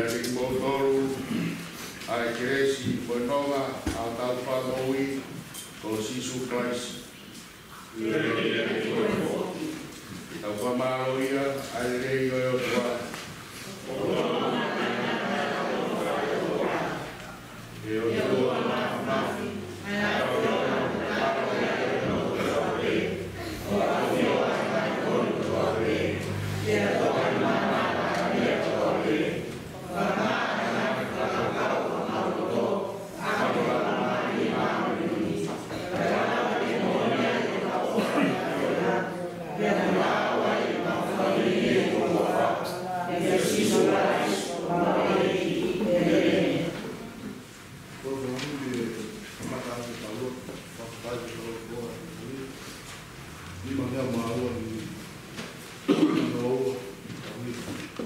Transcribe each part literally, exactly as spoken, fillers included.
Kimoutolu ʻa e kelesi mo e nonga ʻa hotau Fakamoʻui ko Sīsū Kalaisi. Tau fakamālō ia ʻa e lelei ʻo e ʻOtua.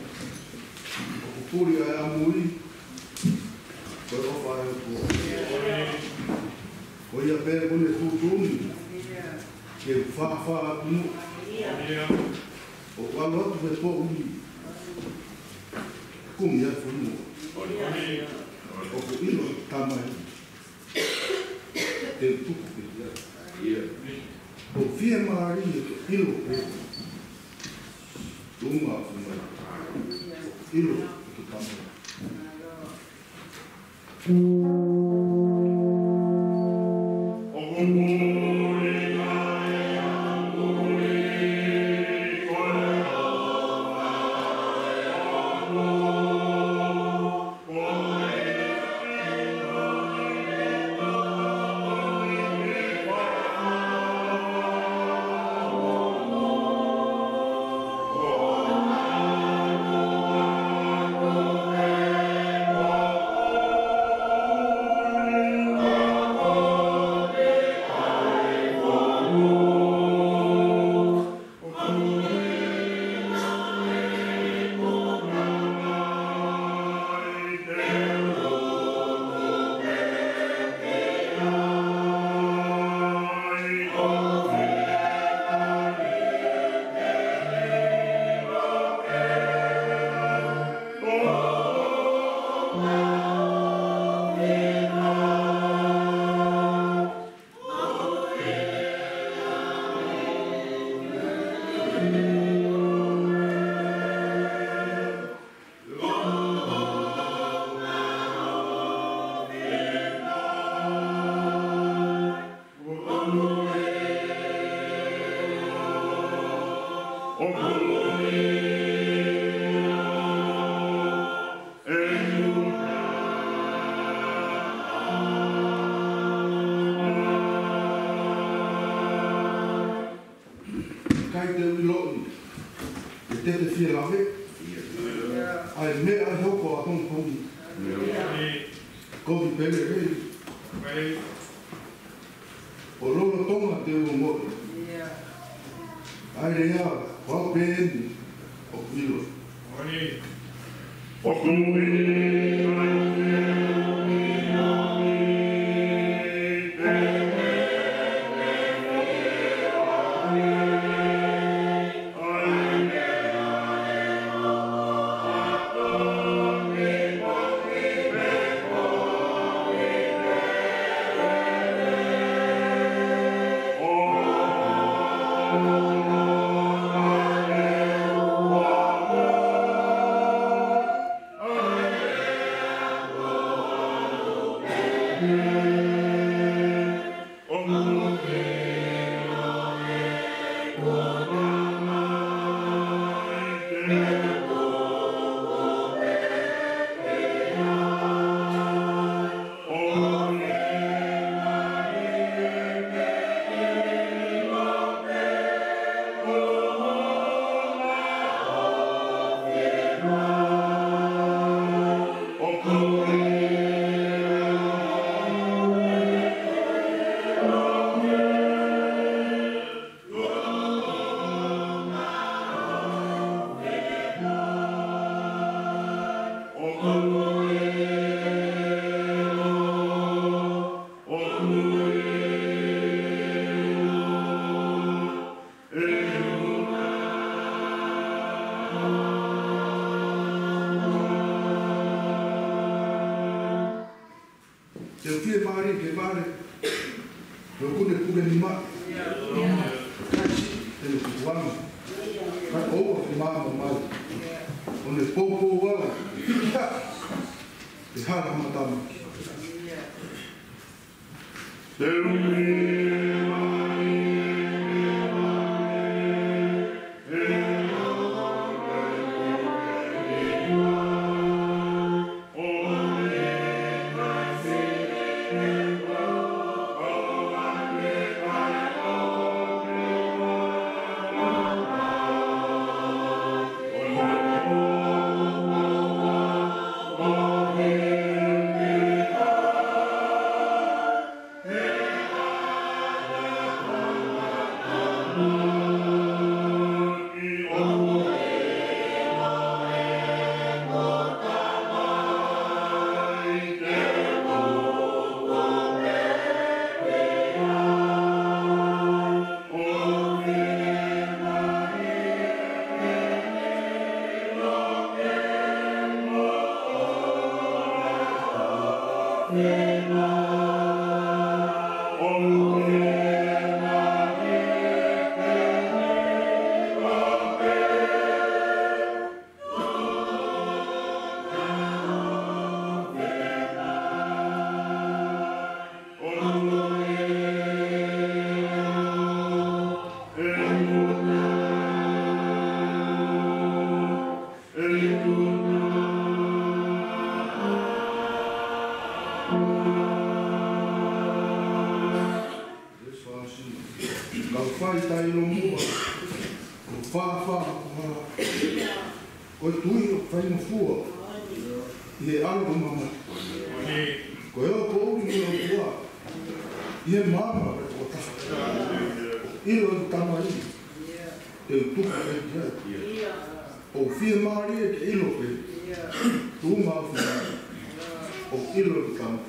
ʻOku puli ʻa e ʻamui, ko e ʻofa ʻa e ʻOtua. Ko ia pē ʻoku ne tuʻutuʻuni ke u fāfā atu muʻa. ʻOku ʻalu atu he poʻuli, kumi ʻa e fonua. ʻOku ʻilo ʻe he Tamai te u tuku pē ia. ʻOku fiemālie ke ʻilo pē. Tuʻunga ʻoku mai. ʻIlo ʻe he Tamai. ʻIkai te u ʻiloʻi pe te te fie lave ʻa e meʻa ʻe hoko ʻapongipongi. Kovi pē lelei. ʻO lolotonga te u ongoʻi. ʻA e lea, ko au pē eni ʻoku ʻilo. Te u fiemālie ke vale. He ʻoku ne puke nima. Kae siʻi ʻene tukuange. Kae ʻoua ke maama mai. ʻO ne poupou au. Ke hala ha matamaki. Kau fai taʻeʻilomuʻa, ko fāfā, ko hala. Ko e tui ʻoku faingofua ʻi he ʻalu ʻo mamahi. Ko e ʻoku ou ʻi he ʻOtua ʻi he maama ʻo e tokotaha. ʻIlo ʻeku Tamai, te u tuku ʻeku ʻEiki. ʻOku fiemālie ke ʻilo pē tuʻunga ʻoku fiemālie. ʻOku ʻilo ʻeku Tamai.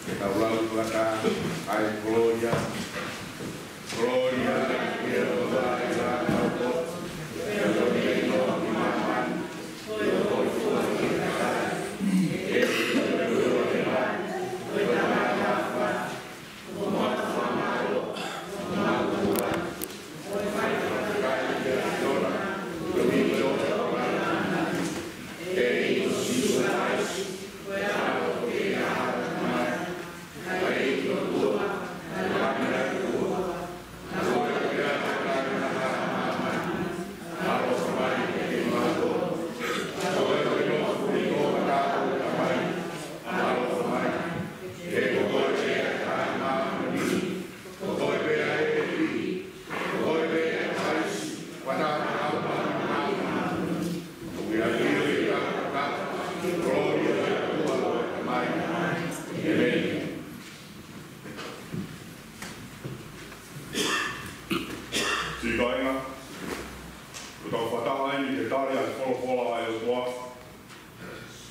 Ke tau lau ʻa e kolōlia. Kolōlia.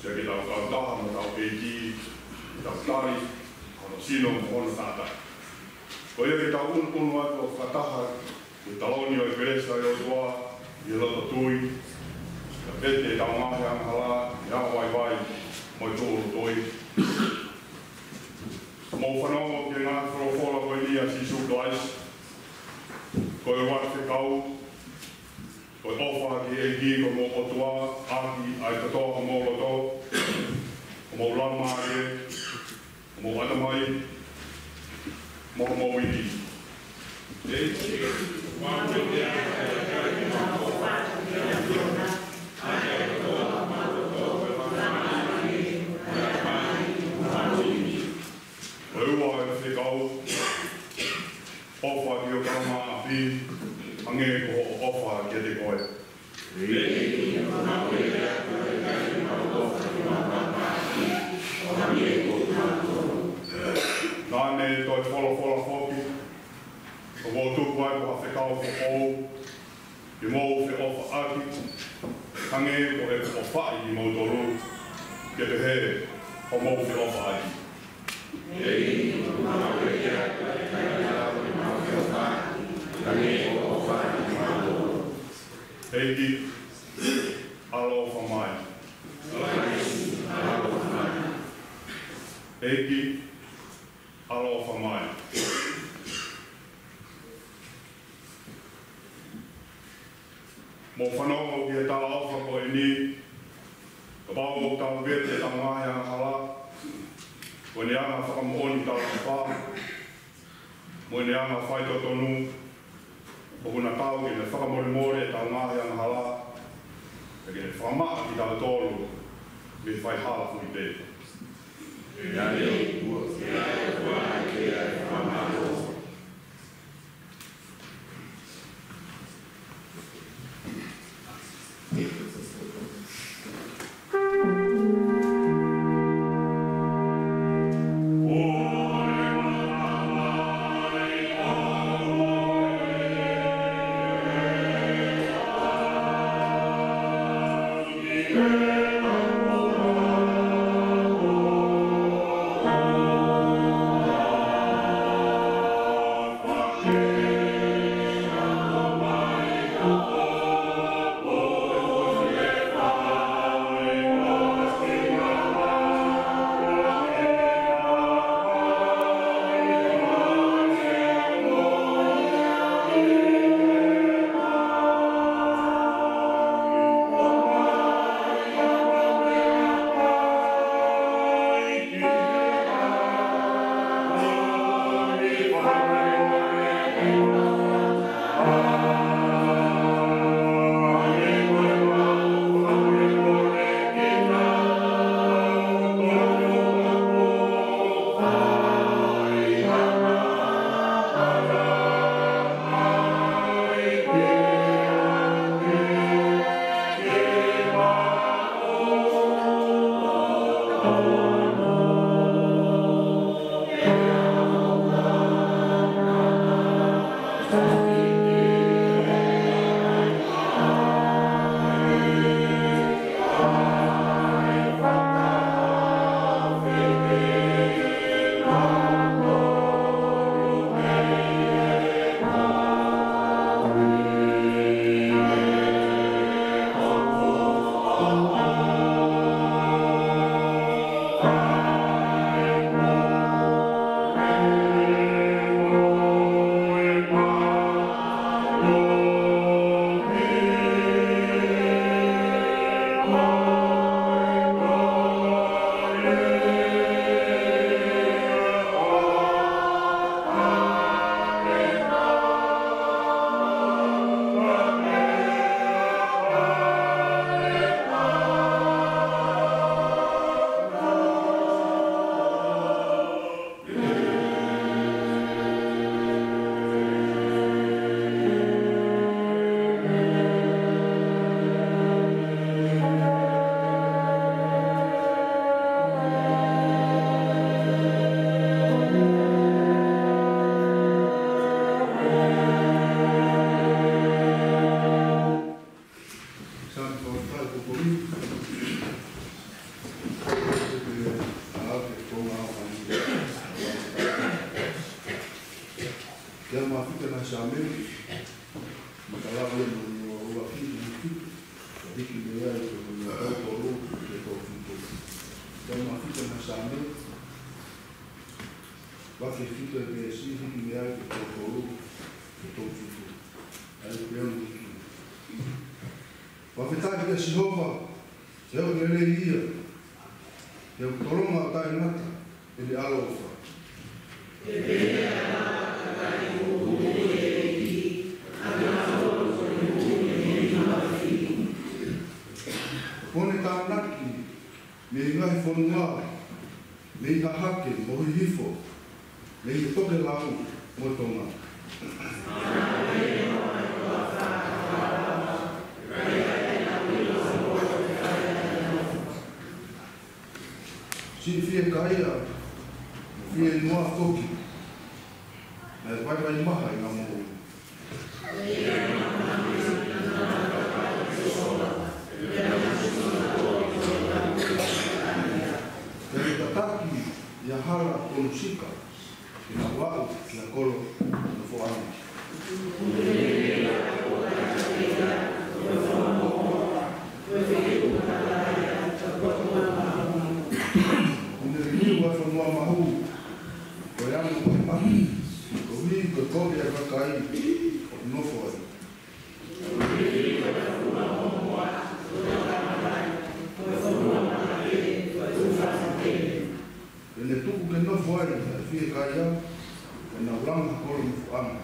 Pea ke tau kautaha mo hotau ʻEiki, ke tau tali hono sino mo hono taʻataʻa. Ko ia ke tau ʻunuʻunu atu ʻo fakataha ki he taloni ʻo e kelesi ʻa e ʻOtua ʻi he loto tui, pea vete ʻetau ngaahi angahala ʻi he anga vaivai mo e tūʻulutui. Mou fanongo ki he ngaahi folofola ko eni ʻa Sīsū Kalaisi. Ko e ʻuluaki fekau, ko e ʻofa ki he ʻEiki ko homou ʻOtua ʻaki ʻa e kotoa homou loto, homou laumālie, homou ʻatamai, mo homou ivi. Ko e ua e fekau, ʻofa ki ho kaungāʻapi, hangē ko hoʻo ʻofa kiate koe. Naʻa ne toe folofola foki, ʻoku ou tuku atu ha fekau foʻou, ke mou feʻofaʻaki, hangē ko ʻeku ʻofaʻi kimoutolu, ke pehē hoʻomou feʻofaʻaki. ʻEiki, ʻaloʻofa mai. ʻEiki, ʻaloʻofa mai. Mou fanongo ki he talaʻofa ko eni, kapau ʻoku tau vete ʻetau ngaahi angahala, ko ʻene anga fakamoʻoni talaʻofa, mo ʻene anga faitotonu, ʻoku na tau ke ne fakamolemole ʻetau ngaahi angahala, pea ke ne fakamaʻa kitautolu mei he faihala foʻi pē. Vahe fitu ʻa e veesi hiki mei ai ki he tolu tolu, ki he tolu fitu. ʻA ia ko e ʻuhinga. Fakafetaʻi kia Sihova, he ʻoku lelei ia, he ʻoku tolonga ʻo taʻengata ʻene ʻaloʻofa. Kuo ne tānaki mei he ngaahi fonua, mei Hahake mo Hihifo, mei he tokelau mo Tonga. Siʻi fiekaia, fieinua foki, naʻe vaivai maha ʻi he moʻui. Pea ne tataki ʻi ha hala tonu sika, ke nau aʻu ki ha kolo nofoʻanga. Kuo ne liliu ʻa e fonua mahu, ko e ano ʻo e manu, koeʻuhi ko e kovi ʻa e kakai ʻoku nofo ai. Pea ne tuku ke nofo ai ʻa e fiekaia, pea nau langa ha kolo nofoʻanga.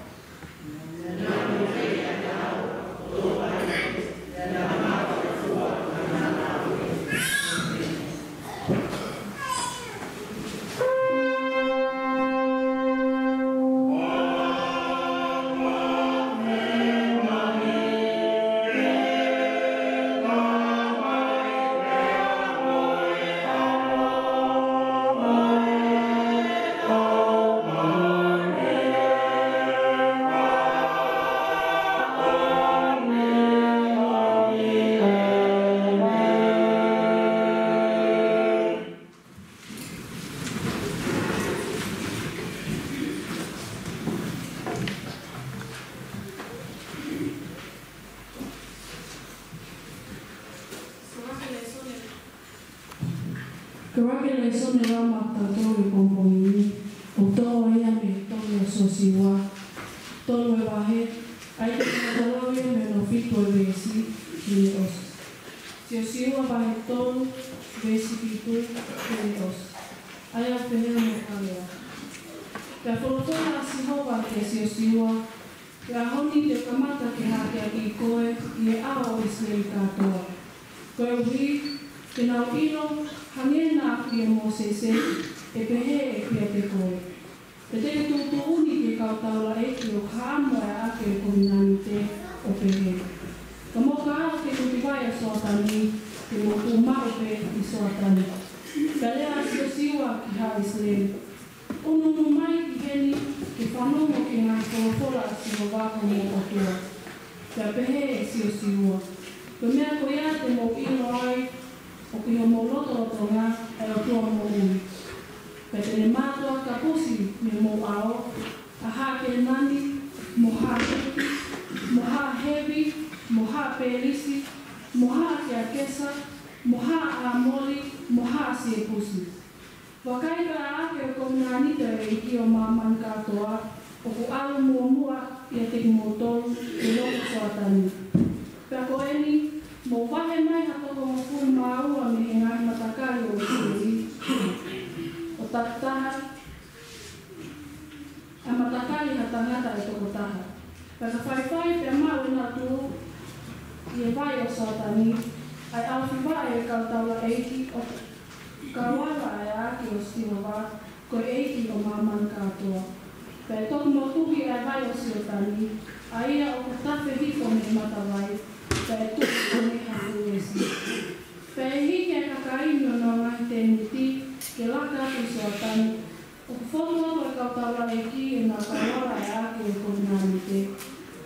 Ko e lēsoni ʻe lau maʻatautolu he pongipongi ni, ʻoku toʻo ia mei he tohi ʻa Siosiua, tolu ʻa e vahe, ʻa ia te tau lau ia mei hono fitu ʻa e veesi, ʻi he ʻosi. Siosiua vahe tolu, veesi fitu ki he ʻosi. ʻA ia ʻoku pehē hono fakalea. Pea folofola ʻa Sihova kia Siosiua, He ʻaho ni te u kamata ke hakeakiʻi koe ʻi he ʻao ʻo ʻIsileli kātoa, koeʻuhi ke nau ʻilo, hangē naʻa ku ʻia Mōsese, ʻe pehē ʻe au kiate koe. Pea te ke tuʻutuʻuni ki he kau taulaʻeiki ʻoku haʻamo ʻa e ʻaʻake ʻo e kovinānite, ʻo pehē, Ka mou ka aʻu ki he kutuvaʻe ʻo Soatani, ke mou tuʻu maʻu pē ʻi Soatani. Pea lea ʻa Siosiua ki haʻa ʻIsileli, ʻUnuunu mai ki heni ke fanongo ki he ngaahi folofola ʻa Sihova ko homou ʻOtua. Pea pehē ʻe Siosiua, Ko e meʻa ko ia te mou ʻilo ai ʻoku ʻi homou lotolotonga ʻa e ʻOtua moʻui. Pea te ne mātuʻaki kapusi mei homou ʻao ʻa haʻa Kēnani, mo haʻa Heti, mo haʻa Hevi, mo haʻa Pelisi, mo haʻa Keakesa, mo haʻa ʻAmoli, mo haʻa Siepusi. Vakai, ko e ʻaʻake ʻo e kovinānite ʻo e ʻEiki ʻo māmani kātoa, ʻoku ʻalu muʻomuʻa ʻiate kimoutolu, ʻi he loko ʻo Soatani. Pea ko eni, mou vahe mai ha toko hongofulu mā ua mei he ngaahi matakali ʻo ʻIsileli, ʻo takitaha, ʻa e matakali ha tangata ʻe toko taha. Pea ka faifai pea maʻu ʻenau tuʻu ʻi he vai ʻo Soatani, ʻa e ʻaofi vaʻe ʻo e kau taulaʻeiki ʻoku kau ala ʻa e ʻaʻake ʻo Sihova, ko e ʻEiki ʻo māmani kātoa. Pea ʻe toki motuhi ʻa e vai ʻo Soatani, ʻa ia ʻoku tafe hifo mei he matavai, pea ʻe tuʻu ʻi he ʻaho ʻo e ʻEiki. Pea ʻe hiki ʻa e kakai mei honau ngaahi tēniti ke laka atu ʻi Soatani, ʻoku fotu atu ʻa e kau taulaʻeiki ʻenau kau ala ʻa e ʻaʻake ʻo e kovinānite.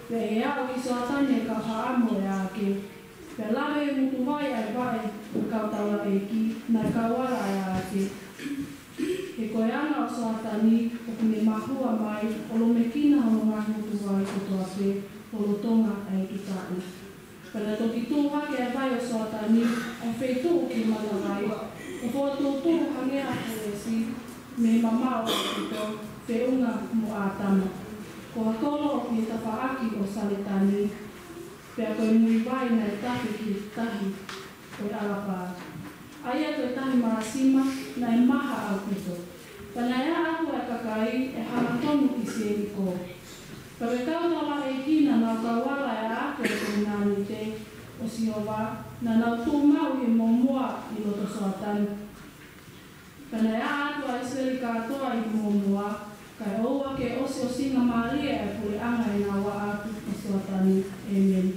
Pea ʻe aʻu ʻi Soatani ʻa e kau haʻamo ʻa e ʻaʻake. Pea lave ʻe he ngutu vai ʻa e vaʻe ʻo e kau taulaʻeiki naʻe kau ala ʻa e ʻaʻake. He ko e anga ʻo Soatani ʻoku ne mahua mai ʻo lōmekina hono ngaahi ngutu vai kotoa pē ʻo lolotonga ʻa e ʻItutaʻi. Pea naʻe toki tuʻu hake ʻa e vai ʻo Soatani ʻa e feituʻu ki he matavai, ʻo fokotuʻutuʻu hangē ha fuʻu ʻesi mei he mamaʻo ʻo ʻAupito, feʻunga mo ʻĀtama, ko ha kolo ʻi he tafaʻaki ʻo Saletani, pea ko e muivai naʻe tafe ki he tahi ʻo e ʻAlapā. ʻA ia ko e tahi māsima naʻe maha ʻaupito. Pea naʻe aʻa atu ʻa e kakai ʻo hangatonu ki Selikō. Pea ko e kau taulaʻeiki naʻa nau kau ala ʻi he ʻapi ʻo e Kovinanite ʻo Sihova, naʻa nau tuʻu maʻu ʻi he mōmoa ʻi loto Soatani. Pea naʻe aʻa atu ʻa ʻIsileli kātoa ʻi he mōmoa, kae ʻoua ke ʻosiʻosingamālie ʻa e puleʻanga ʻi heʻenau aʻa atu ʻi Soatani. ʻĒmeni.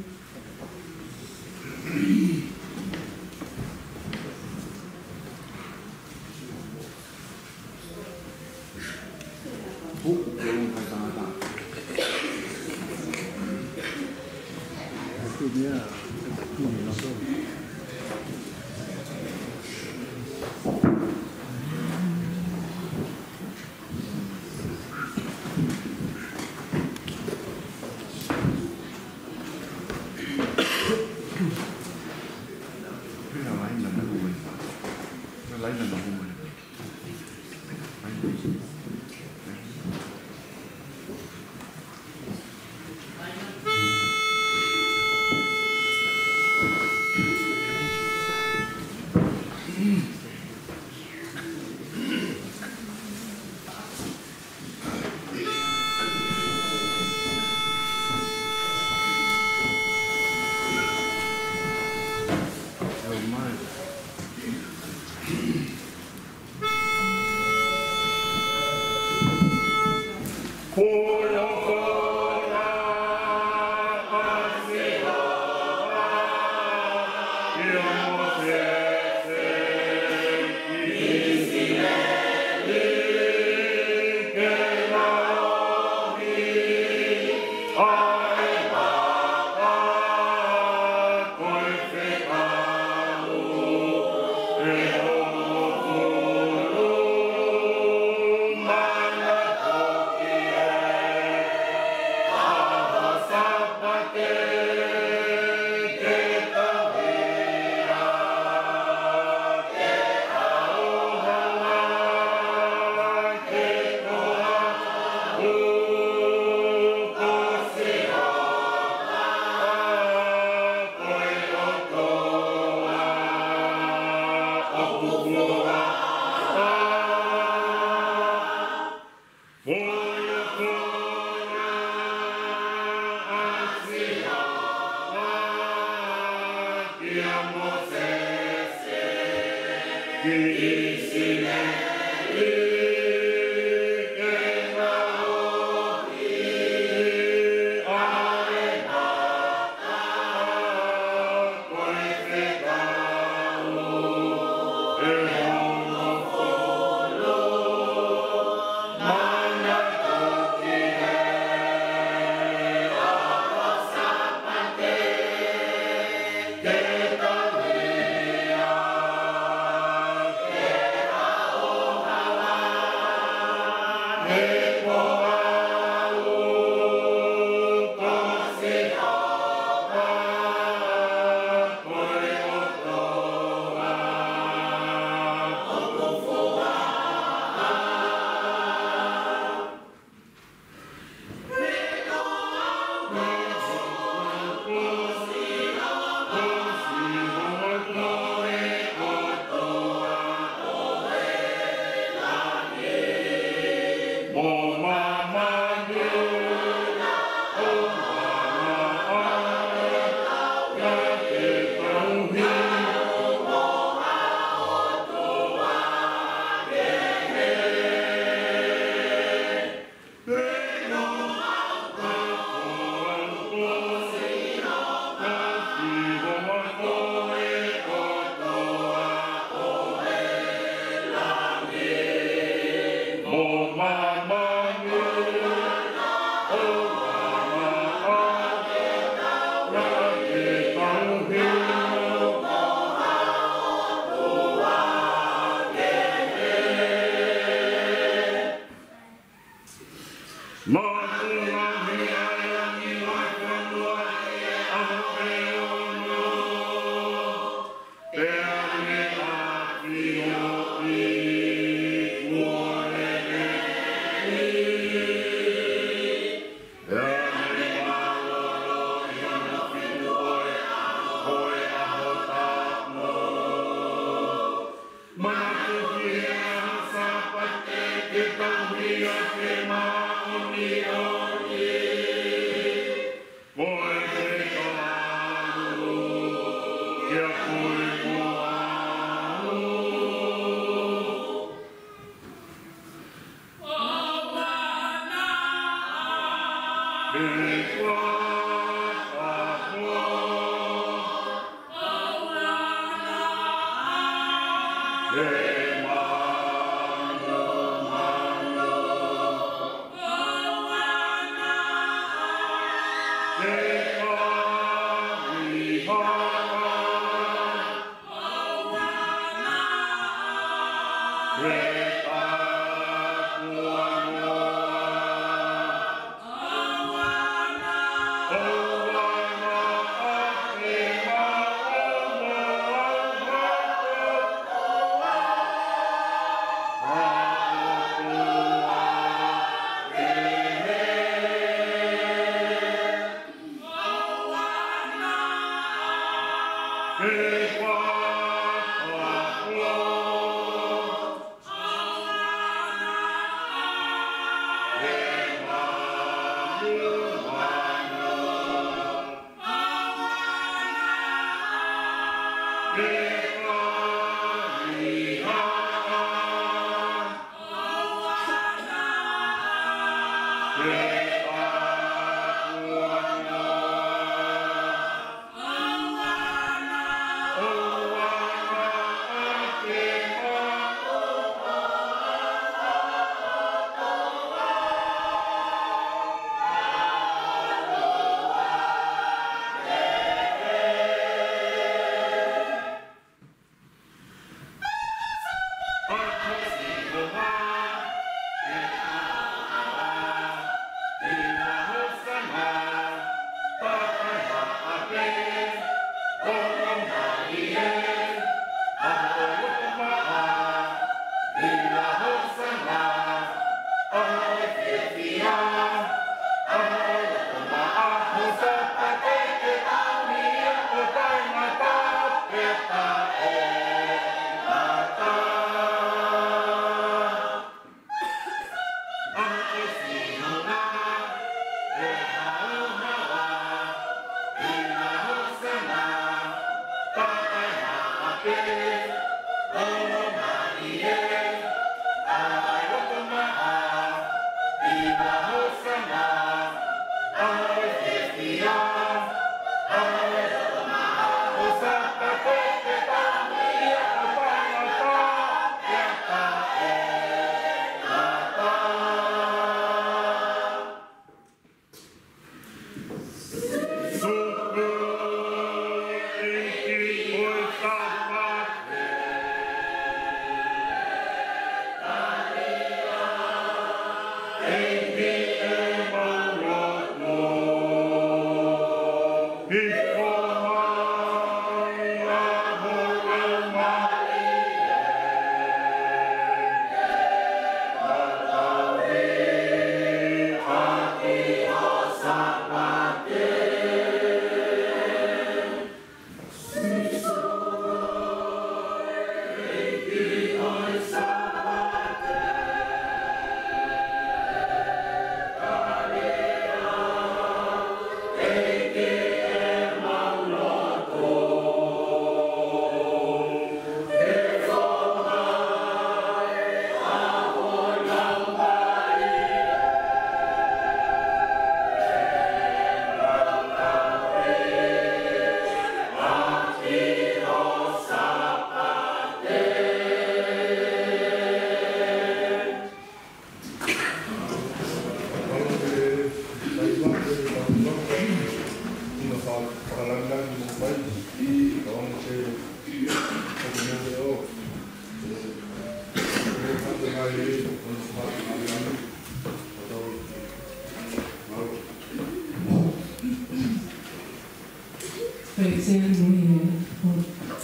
Pea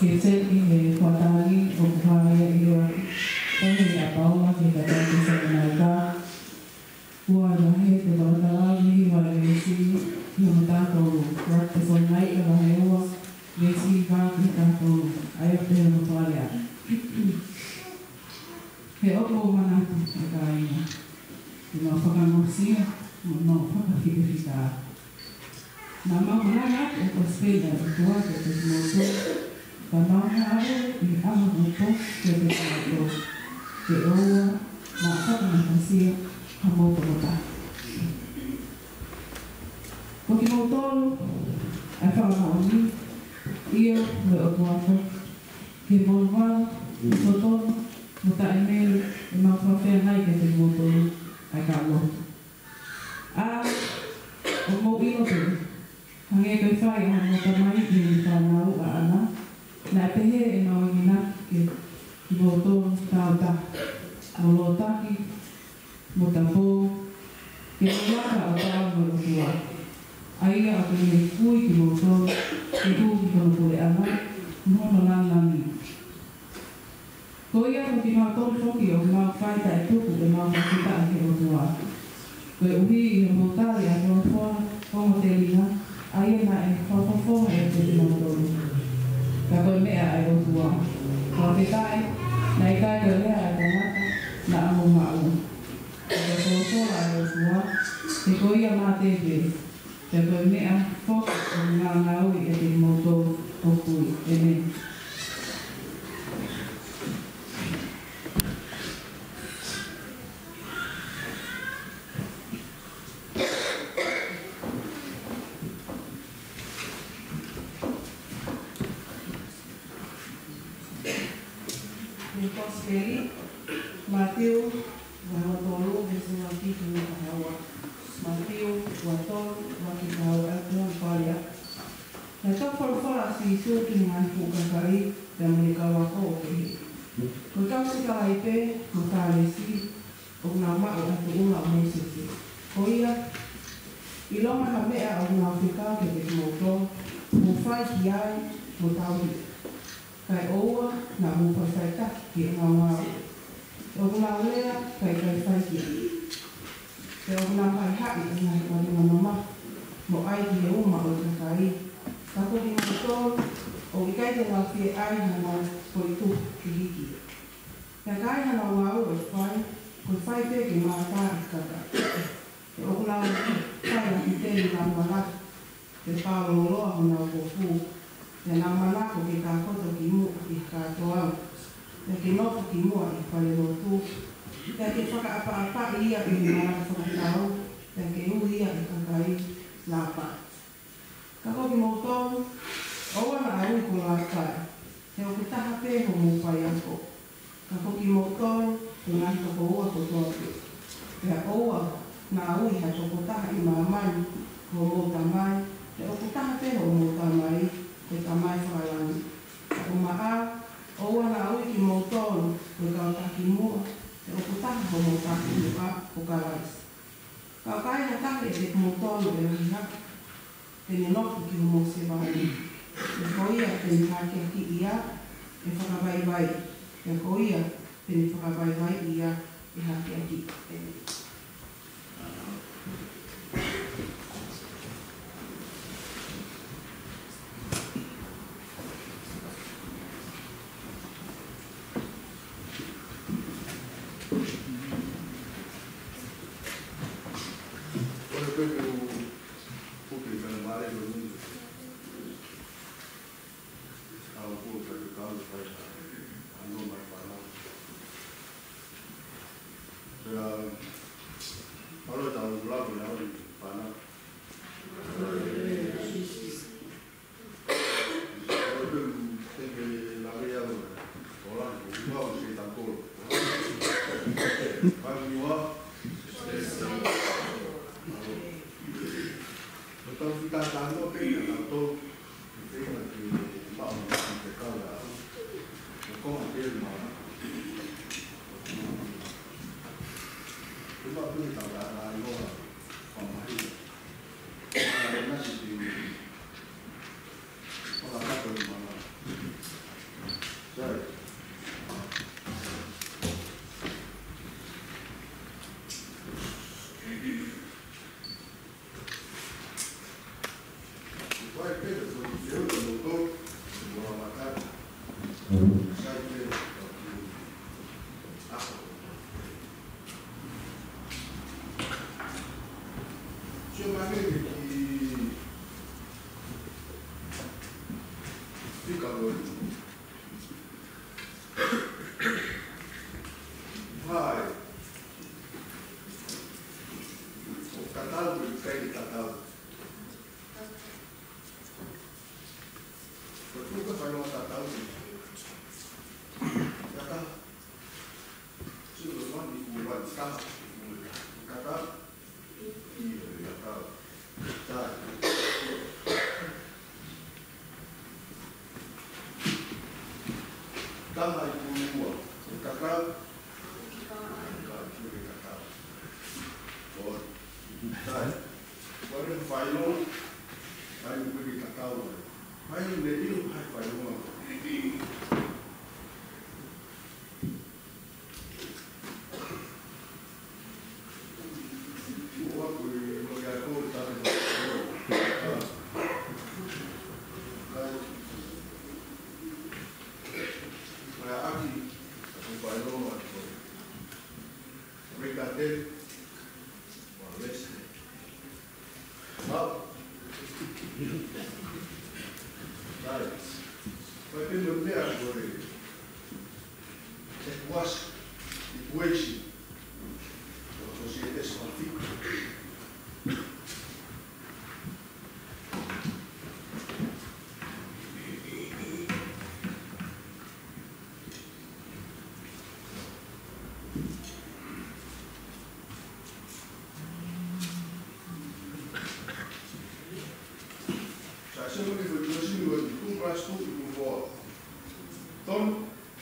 ʻi he, ʻi he, ʻi he kuata ni ʻoku hā ia ʻi he ʻaho ni ʻa Paula ki he kakai Tesalonaika. Ua, vahe ʻe taha, fakamatala mei he veesi hiva ki he taha tolu. Ua Tesalonaika vahe ua, veesi hiva ki he taha tolu. ʻA ia ʻoku pehē hono fakalea: He ʻoku ou manatu, ʻe kāinga, te mau fakangaʻosia mo nau fakafitafita. Naʻa mau malanga ʻi he kosipeli ʻa e ʻOtua kiate kimoutolu, ka mau ngāue ʻi he ʻaho kotoa kiate kimoutolu, ke ʻoua naʻa fakangaʻosia hamou tokotaha. Ko kimoutolu ʻa e fakamoʻoni, ʻio, mo e ʻOtua foki, ke mou ʻalu ʻi he totonu kimoutolu tāutaha, ʻo lōtaki mo tapou, ke mou laka ʻo taau mo e ʻOtua, ʻa ia ʻoku ne ui kimoutolu ke hū ki hono puleʻanga mo hono lāngilangi. Ko ia ko kimoutolu foki ʻoku mou fai taʻetuku ʻemau fakafetaʻi ki he ʻOtua, koeʻuhi ʻi hoʻomou tali ʻa e folofola ongoongolelei, ʻa ia naʻe fakafofonga ʻiate kimoutolu. Ka ko e meʻa ʻa e ʻOtua, fakafetaʻi, naʻe ʻikai ko e lea ʻa e tangata naʻa mou maʻu, ka ko e folofola ʻa e ʻOtua, he ko ia mate pē, pea ko e meʻa foki ʻoku ngaungaui ʻiate kimoutolu ʻoku ui. ʻĒmeni. Ko e Kosipeli, Mātiu, vahe ua tolu, veesi ua fitu ki he taha ua. Mātiu ua tolu, ua fitu ki he taha ua, ʻa e Tuʻi Pālia. Naʻe toki folofola ʻa Sīsū ki he ngaahi fuʻu kakai, pea mo e kau ako ʻo pehē: Ko e kau sikalaipe mo e Fālesi, ʻoku nau maʻu ʻa e tuʻunga ʻo Mōsese. Ko ia, ʻilonga ha meʻa ʻoku nau fekau kiate kimoutolu, mou fai ki ai mo tauhi, kae ʻoua naʻa mou faifai taki ki heʻenau ngāue. He ʻoku nau lea kae ʻikai fai ki ai. He ʻoku nau haʻihaʻi ʻa e ngaahi ʻalu mamahi mo ʻai ki he uma ʻo e kakai. Ka ko kimoutolu, ʻoku ʻikai te nau fie ʻai haʻanau foʻi tupu ke hiki. Pea ka ai haʻanau ngāue ʻoku fai, ko e fai pē ke mātā ʻa e kakai. He ʻoku nau fai ʻaki teli nau malahi, pea pālōloa honau kofu, pea nau manako ke tākoto ki muʻa ʻi he kātoanga, pea ke nofo ki muʻa ʻi he falelotu, pea ke fakaʻapaʻapaʻi ia ʻi he malaʻe fakatau, pea ke ui ia ʻe he kakai lāpai. Ka ko kimoutolu, ʻoua naʻa ui ko lāpai, he ʻoku taha pē hoʻomou faiako. Ka ko kimoutolu, ko e ngaahi tokoua kotoa pē. Pea ʻoua naʻa ui ha tokotaha ʻi māmani ko hoʻomou Tamai, he ʻoku taha pē hoʻomou Tamai, ko e Tamai fakalangi. Ka ko e meʻa, ʻoua naʻa ui kimoutolu ko e kau takimuʻa, he ʻoku taha hoʻomou takimuʻa, ko Kalaisi. Ka ʻo ka ai ha taha ʻiate kimoutolu ʻe lahi hake, te ne nofo ki hoʻomou sevāniti. Pea ko ia te ne hakeakiʻi ia, ʻe fakavaivai. Pea ko ia te ne fakavaivaiʻi ia, ʻe hakeakiʻi. ʻĒmeni. Taha ʻi he ua. Sai, ko e fai lō, fai mo e kei tatau. Fai ne io, fai fai lō. Ua ko e, ko e ako, tapu. Sai, sai, aki, ko e fai lō, ko e. Reka te, ua lesi. Mau. Sai. Ko e pē mo e meʻa ko e. Equation. Equation. Ko e sōsieti sāfika. Sai, sio ki he equation ʻoku two plus two equal four. Tonu?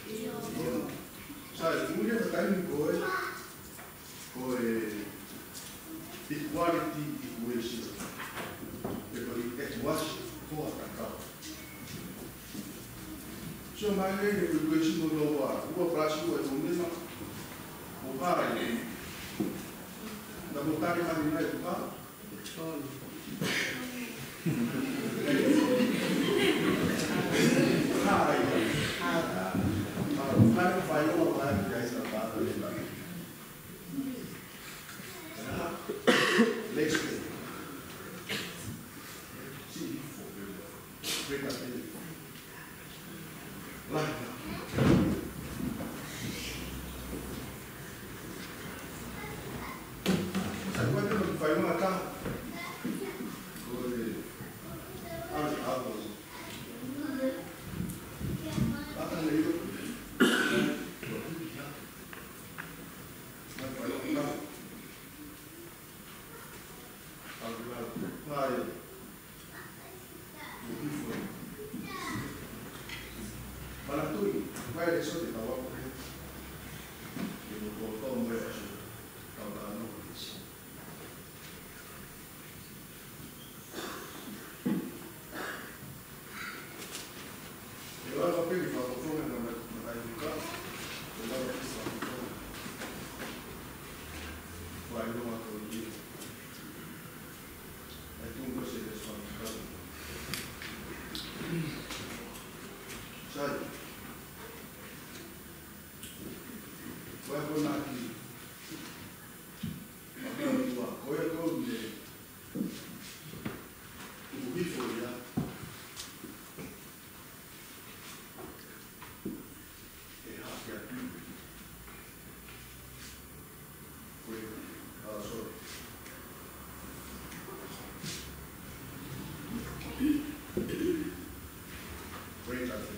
ʻIo. Sai, muli ʻa e taimi ko e, ko e equality equation. Pe ko e equation ko e tatau. Sio mai leva ki he equation ko e ua, ua plus ua ʻe nima. ʻOku hā ia. Naʻa mo tali mai nai ʻoku hā. Hā ia. Hā ia. Hā ia. Hā ia. Next. See, for the greater benefit. Lahi. Sai, ko e tau fai mai ʻa e taha. Ko e, ʻa e, ʻa e, ʻa e, ʻa e, Sai. Ko e akonaki. Ko e akonaki. Ko e akonaki. Tuku hifo ia. ʻE hake atu. Ko e, ah, sorry. Ko e hake.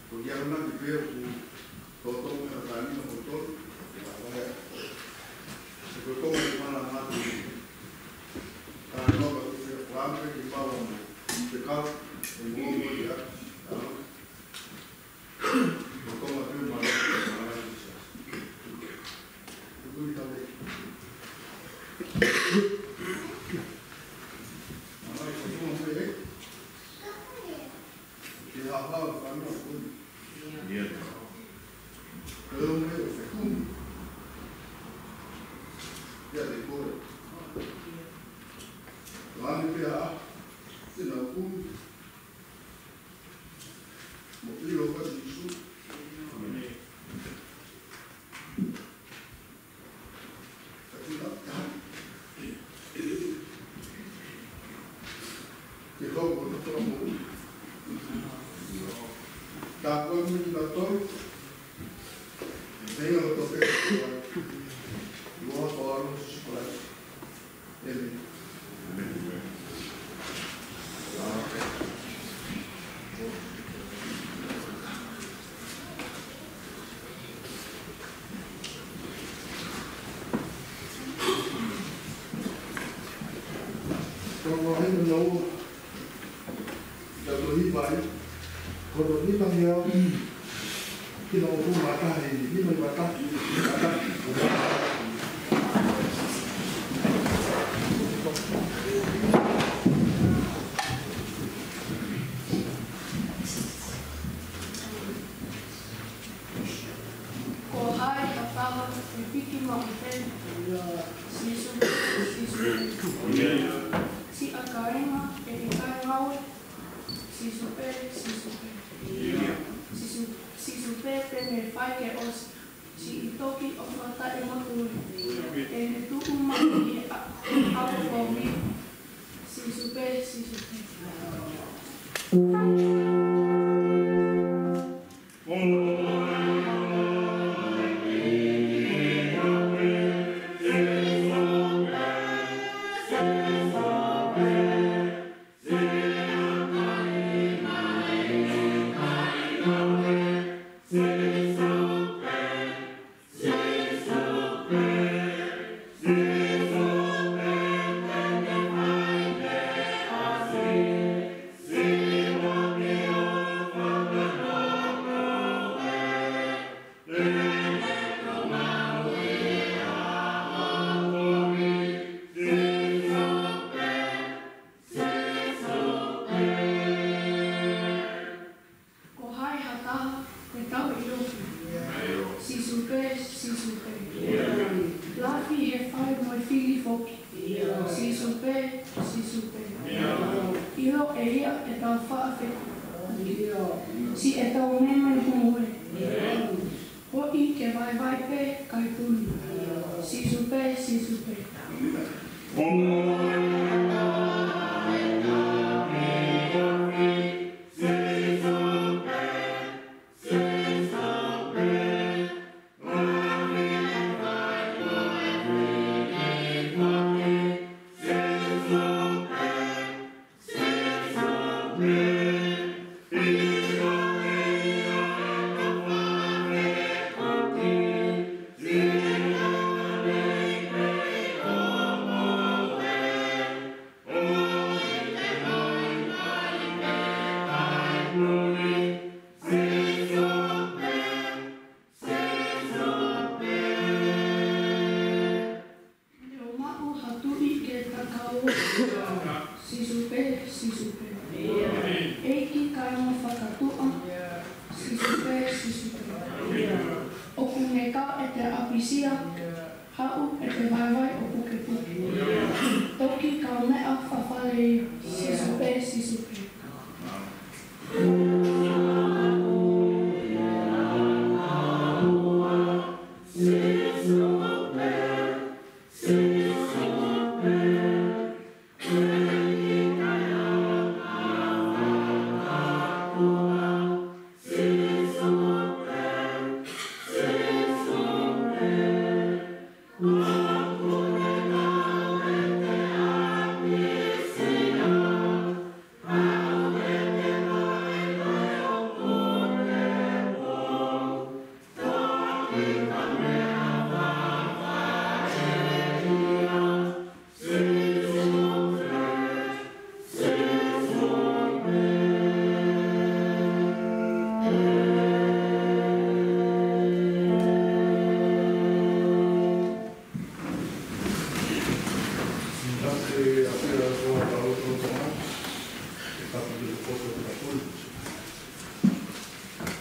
Ko ia na ki pea ku toto me a tani na ko to. Se ko to me mana matu. Ka no ka tu se kuam ke ki pau mo. Te kau e mo mo ia. Ko to ma ke mana. Ko ia ka le. Mana ko to me. Ke hapa o fano ko. Ia. Ko e o me o fekumi. Ia te kore. Lani pea, te nau kumi. Mo ʻilo ka Sīsū. Ka tuna taha. Ke hoko ko e tokoni mo. Ka ko e mini na tolu. Pea ʻi loto pē. Loa ko alo Sīsū Kalaisi. ʻĒmeni. Ko e vahe hono ua, ʻi he tohi Hivaʻi, ko e tohi Hivaʻi ia, ki he ʻoku mata he, ki he mata, mata. Ko hai ha taha ʻe piki maʻu pē? Sīsū, Sīsū. Siʻa kāinga ʻe ʻikai ngāue? Sīsū pē, Sīsū pē. Sīsū, Sīsū pē te ne fai ke ʻosi. Siʻi toki ʻofa taʻemotu ē. Te ne tuʻu maʻu ʻi he ʻa-, ʻapokomi. Sīsū pē, Sīsū pē. Ko hai ha taha ʻe tauʻi ʻofa? Sīsū pē, Sīsū pē. Lafi he fai mo e fili foki. Sīsū pē, Sīsū pē. ʻIlo ʻe ia ʻetau faʻa feku. Siʻetau meimei hū ē. Hoʻi ke vaivai pē kae tunu. Sīsū pē, Sīsū pē. Te u maʻu ha tuʻi ke ta kau. Sīsū pē, Sīsū pē. ʻEiki kae mo fakatuʻa. Sīsū pē, Sīsū pē. ʻOku ne kau ʻete ʻapisia. Haʻu ʻete vaivai ʻo pukepuke. Toki kaumeʻa fafale ia. Sīsū pē, Sīsū pē.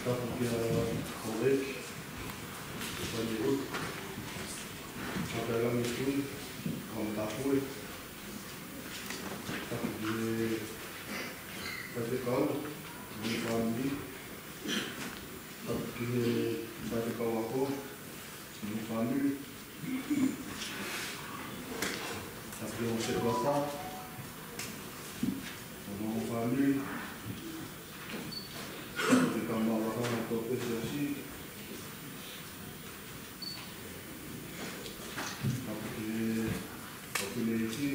Tapu kia Hōleki, Pani Ruku, Pāpā Langi Tui, Apue, tapu ki he faifekau mo e fāmili, tapu ki he faifekau ako mo e fāmili, tapu ki he ongo sekelitali mo e fāmili, tapu ki he kau maʻu lakanga kotoa pē ʻo e siasi, tapu ki he ʻofeina ʻi he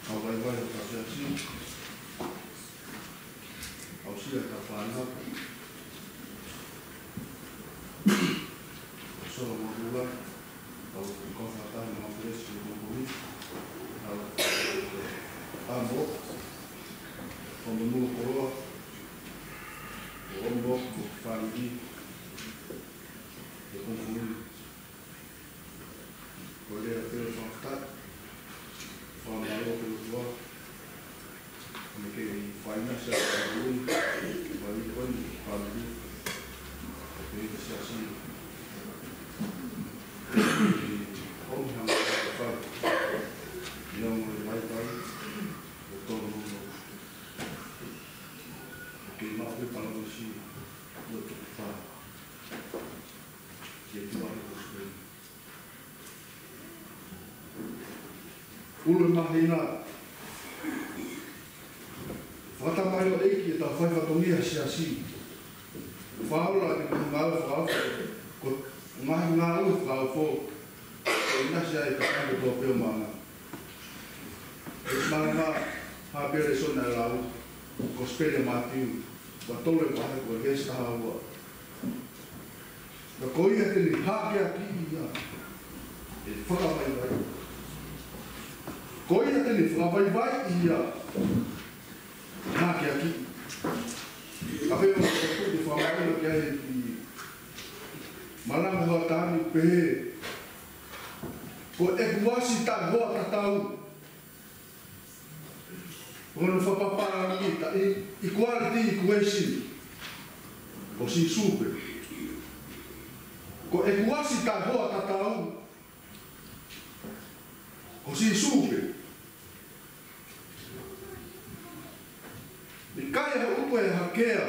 kau vaivai ʻo e siasi, aʻusia e kau fānau, kau sola mo kula, kau kau fakataha mo e kau pēlesi ʻo e kau kōmiti, kau amo, kau monū koloa, ʻo ʻomi mo e fāmili ʻo e kau kōmiti. Ko e lea pē ʻo e fakafetaʻi, fakamālō ki he ʻOtua, ʻo ne kei fai mai ʻa e siasi ʻo e ʻaho ni, ke fai ko eni ki he fāmili, ʻo e siasi. ʻOmi ha meʻa ke fai, ʻi he ongo vaivai ʻo e tōnounou. ʻOku kei maʻu pē palōmesi ʻo e tukufakaholo. Ke tuʻu ʻa e kosipeli. ʻUlu e māhina, fakatamai ʻo e ʻEiki ʻetau fai fatongia siasi. Fakaola ʻa e ngāue fakaofo, ko e ngaahi ngāue fakaofo, ʻo ʻinasi ai e kakai kotoa pē ʻo māmani. ʻE malanga ha pē lēsoni ʻa e lau, Kosipeli ʻa Mātiu, ua tolu e vahe ko e veesi taha ua. Ka ko ia te ne hakeakiʻi ia, ʻe fakavaivaiʻi. Ko ia te ne fakavaivaiʻi ia, ʻe hakeakiʻi. Ka pea ʻoku ou fie fakamaʻu ki ai ʻi he malanga hoʻatā ni, pehē, ko ʻeku ʻasi taʻehoa tatau. Ko hono fakapapālangi, ta i, equality equation. Ko Sīsū pē. Ko ʻeku ʻasi taʻehoa tatau. Ko Sīsū pē. ʻIkai ha utu ʻe hakea.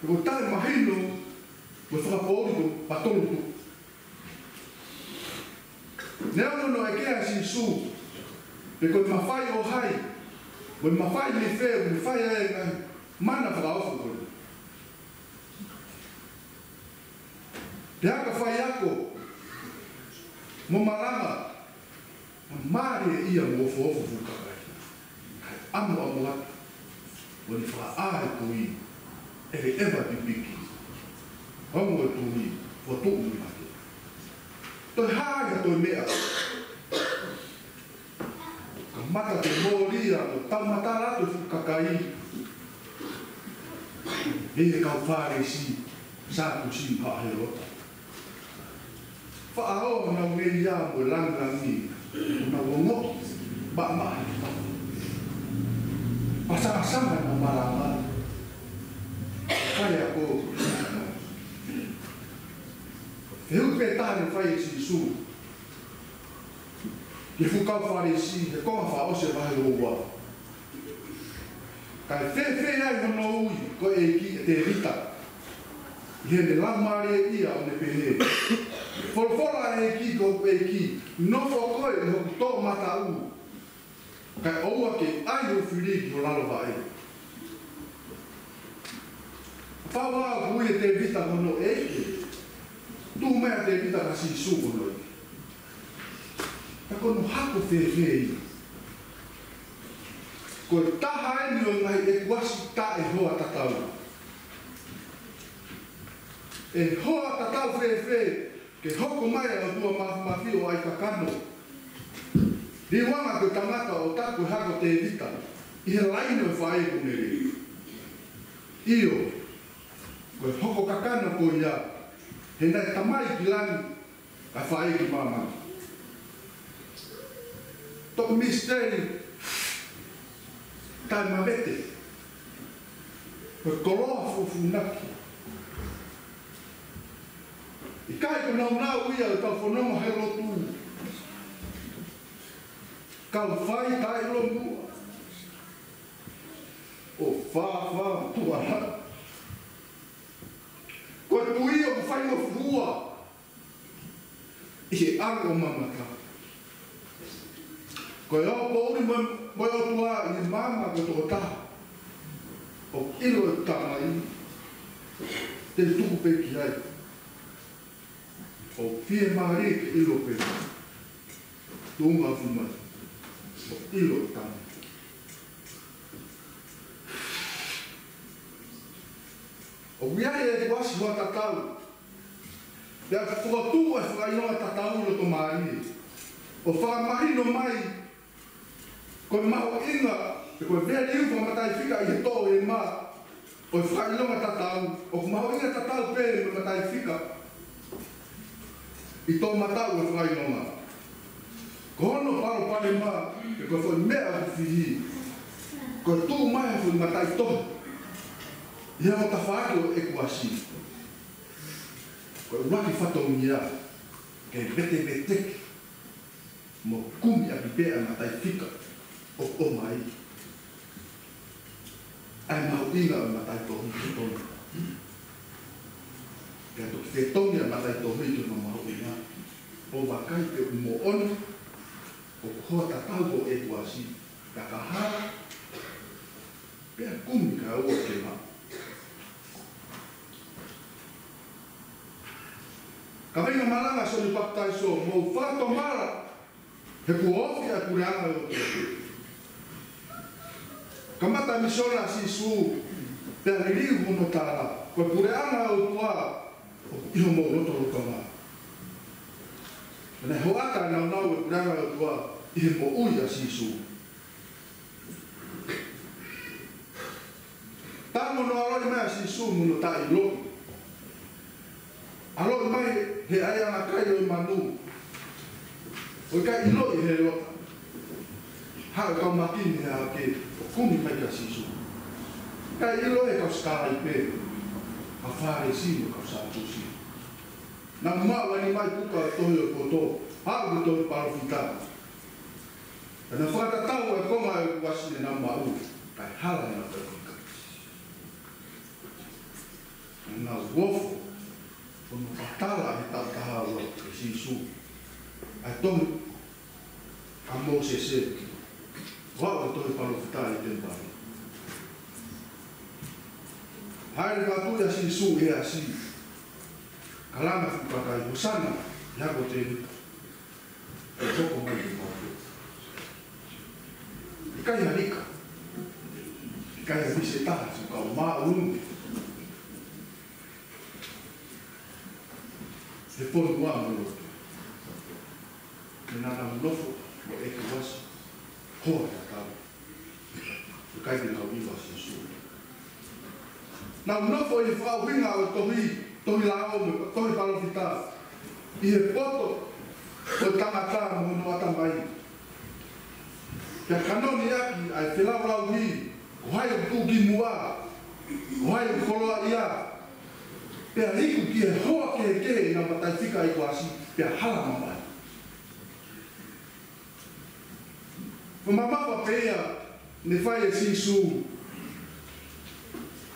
Ko e taʻemahino, ko e fakapoʻuli ko e patonu tu. Neongo hono ʻeke ʻa Sīsū, pe ko e mafai ʻo hai, ko e mafai mei fē, ʻoku ne fai ai e ngaahi mana fakaofo ko eni. Pea ka faiako mo malanga, ʻa mālie ia mo ofoofo fuʻu kakai. Kae ʻamuʻamu atu, ʻo ne fakaʻā e kui, ʻeveʻeva e pipiki, ongo e tui, ʻo tuʻu mei mate. Toe hā ia toe meʻa. Kamata ke mōlia, ʻo taumatala atu e fuʻu kakai. ʻE he kau Fālesi, Sātusi mo Hēlota. Faʻa ō ʻo nau ngeia mo e langilangi, ʻo nau ongoʻi maʻamaʻa. Pasangasanga ʻenau malanga. Faiako. Fehuʻi pē taha naʻe fai ʻe Sīsū ki he fuʻu kau Fālesi, he konga fakaʻosi e vahe ua. Kae fēfē ai hono ui ko e ʻEiki ʻe Tēvita, ʻi heʻene laumālie ia ʻo ne pehē, Folofola ʻa e ʻEiki ko hoku ʻEiki, nofo koe ʻi hoku toʻomataʻu, kae ʻoua ke ʻai hoʻo fili ki ho lalo vaʻe. Kapau ʻoku ui ʻe Tēvita ko hono ʻEiki, tuʻu mai ʻa Tēvita ka Sīsū ko hono ʻEiki. Ka ko hono hako fēfē ia? Ko e taha eni ʻo e ngaahi ʻeku ʻasi taʻehoa tatau. ʻE hoa tatau fēfē ke hoko mai ʻa e ʻOtua Māfimafi ʻo ʻai kakano? Liuanga ko e tangata ʻo taku ko e hako ʻo Tēvita, ʻi he laine ʻo e faʻē ko Mele. ʻIo, ko e hoko kakano ko ia, he naʻe tamai ki langi, kae faʻē ki māmani. Toki misiteli taʻemavete. Ko e koloa fufunuaki. ʻIkai ko e nāunau ia ʻo e kau fononga he lotu. Kau fai taʻeʻilomuʻa. ʻO fāfā tuʻa. Ko e tui ʻoku faingofua ʻi he ʻalu ʻo mamata. Ko e ʻalu poʻuli mo, mo e ʻOtua ʻi he maama ko e tokotaha. ʻOku ʻilo ʻe he Tamai, te u tuku pē ki ai. ʻOku fiemālie ke ʻilo pē. Tuʻunga ʻoku mai. ʻOku ʻilo ʻe he Tamai. ʻOku ʻi ai ʻeku ʻasi hoʻatā tatau. Pea fokotuʻu e fakaʻilonga tatau ʻi loto mālie. ʻO fakamahino mai, ko e mahuʻinga, pe ko e value fakamataifi ʻi he toʻo ʻema, ʻo e fakaʻilonga tatau, ʻoku mahuʻinga tatau pē mo e mataifi ʻi toʻomataʻu e fakaʻilonga. Ko hono palopalema, pe ko e foʻi meʻa ʻoku fihi, ko e tuʻu mai e foʻi mataʻitohi ʻi he tafaʻaki ʻo ʻeku ʻasi. Ko e ʻuluaki fatongia ke veteveteki mo kumi ʻaki pē ʻa e mataifika ʻoku ʻomai. ʻA e mahuʻinga ʻo e mataʻitohi ki hono. Pea toki fetongi ʻa e mataʻitohi ki hono mahuʻinga. ʻO vakai pe ʻoku moʻoni, ʻoku hoʻatatau ko ʻeku ʻasi. Pea ka hala, pea kumi kae ʻoua ke maʻu. Kaveinga malanga ʻa Sione Papitaiso, mou fakatomala, he kuo ofi ʻa e puleʻanga ʻo e ʻOtua. Kamata misiona ʻa Sīsū, pea liliu hono tala, ko e puleʻanga ʻo e ʻOtua ʻoku ʻi homou lotolotonga. Naʻe hoʻata e nāunau e puleʻanga ʻo e ʻOtua ʻi he moʻui ʻa Sīsū. Tango hono ʻaloʻi mai ʻa Sīsū mo hono taʻeʻiloʻi. ʻAloʻi mai he ʻaiʻanga kai ʻo e manu. ʻO ʻikai ʻiloʻi ʻe Hēlota. Haʻu e kau maki ni ʻo kumi mai kia Sīsū. ʻIkai ʻilo ʻe he kau sikalaipe, kau Fālesi mo e kau Sātusi. Naʻa nau maʻu ʻa e nima ʻi he puka ʻo e tohi ʻo e poto, haʻu e tohi palōfita. Pea nau fakatatau e konga ʻo e kuasi ne nau maʻu, kae hala ʻenau taʻefika. Naʻa nau ofo, ʻo nau fakatala he taʻu taha ua kia Sīsū ʻa e tohi ʻa Mōsese, ʻo aʻu e tohi palōfita ʻi he temipale. Hāʻele fakatuʻi ʻa Sīsū ʻi he ʻasi, kalanga fuʻu kakai, Hōsana ʻi he hako ʻo Tēvita. ʻE hoko mai ʻa e Fakamoʻui. ʻIkai ha lika. ʻIkai ha lisi ʻe taha, siʻi kau māʻolunga he fonua mo e lotu. Naʻa nau nofo mo ʻeku ʻasi hoʻatatau. ʻIkai ke nau ʻilo ʻa Sīsū. Nau nofo ʻi he fakaʻuhinga ʻo e tohi, tohi lao mo e tohi palōfita, ʻi he poto ʻo e tangata mo hono ʻatamai. Pea kanoni ʻaki ʻa e felaulauhi, ko hai ʻoku tuʻu ki muʻa, ko hai ʻoku koloaʻia. Pea iku ki he hoa kehekehe ʻenau mataifika ʻi he kuasi, pea hala mamahi. Ko e mamafa pē ia ne fai ʻe Sīsū,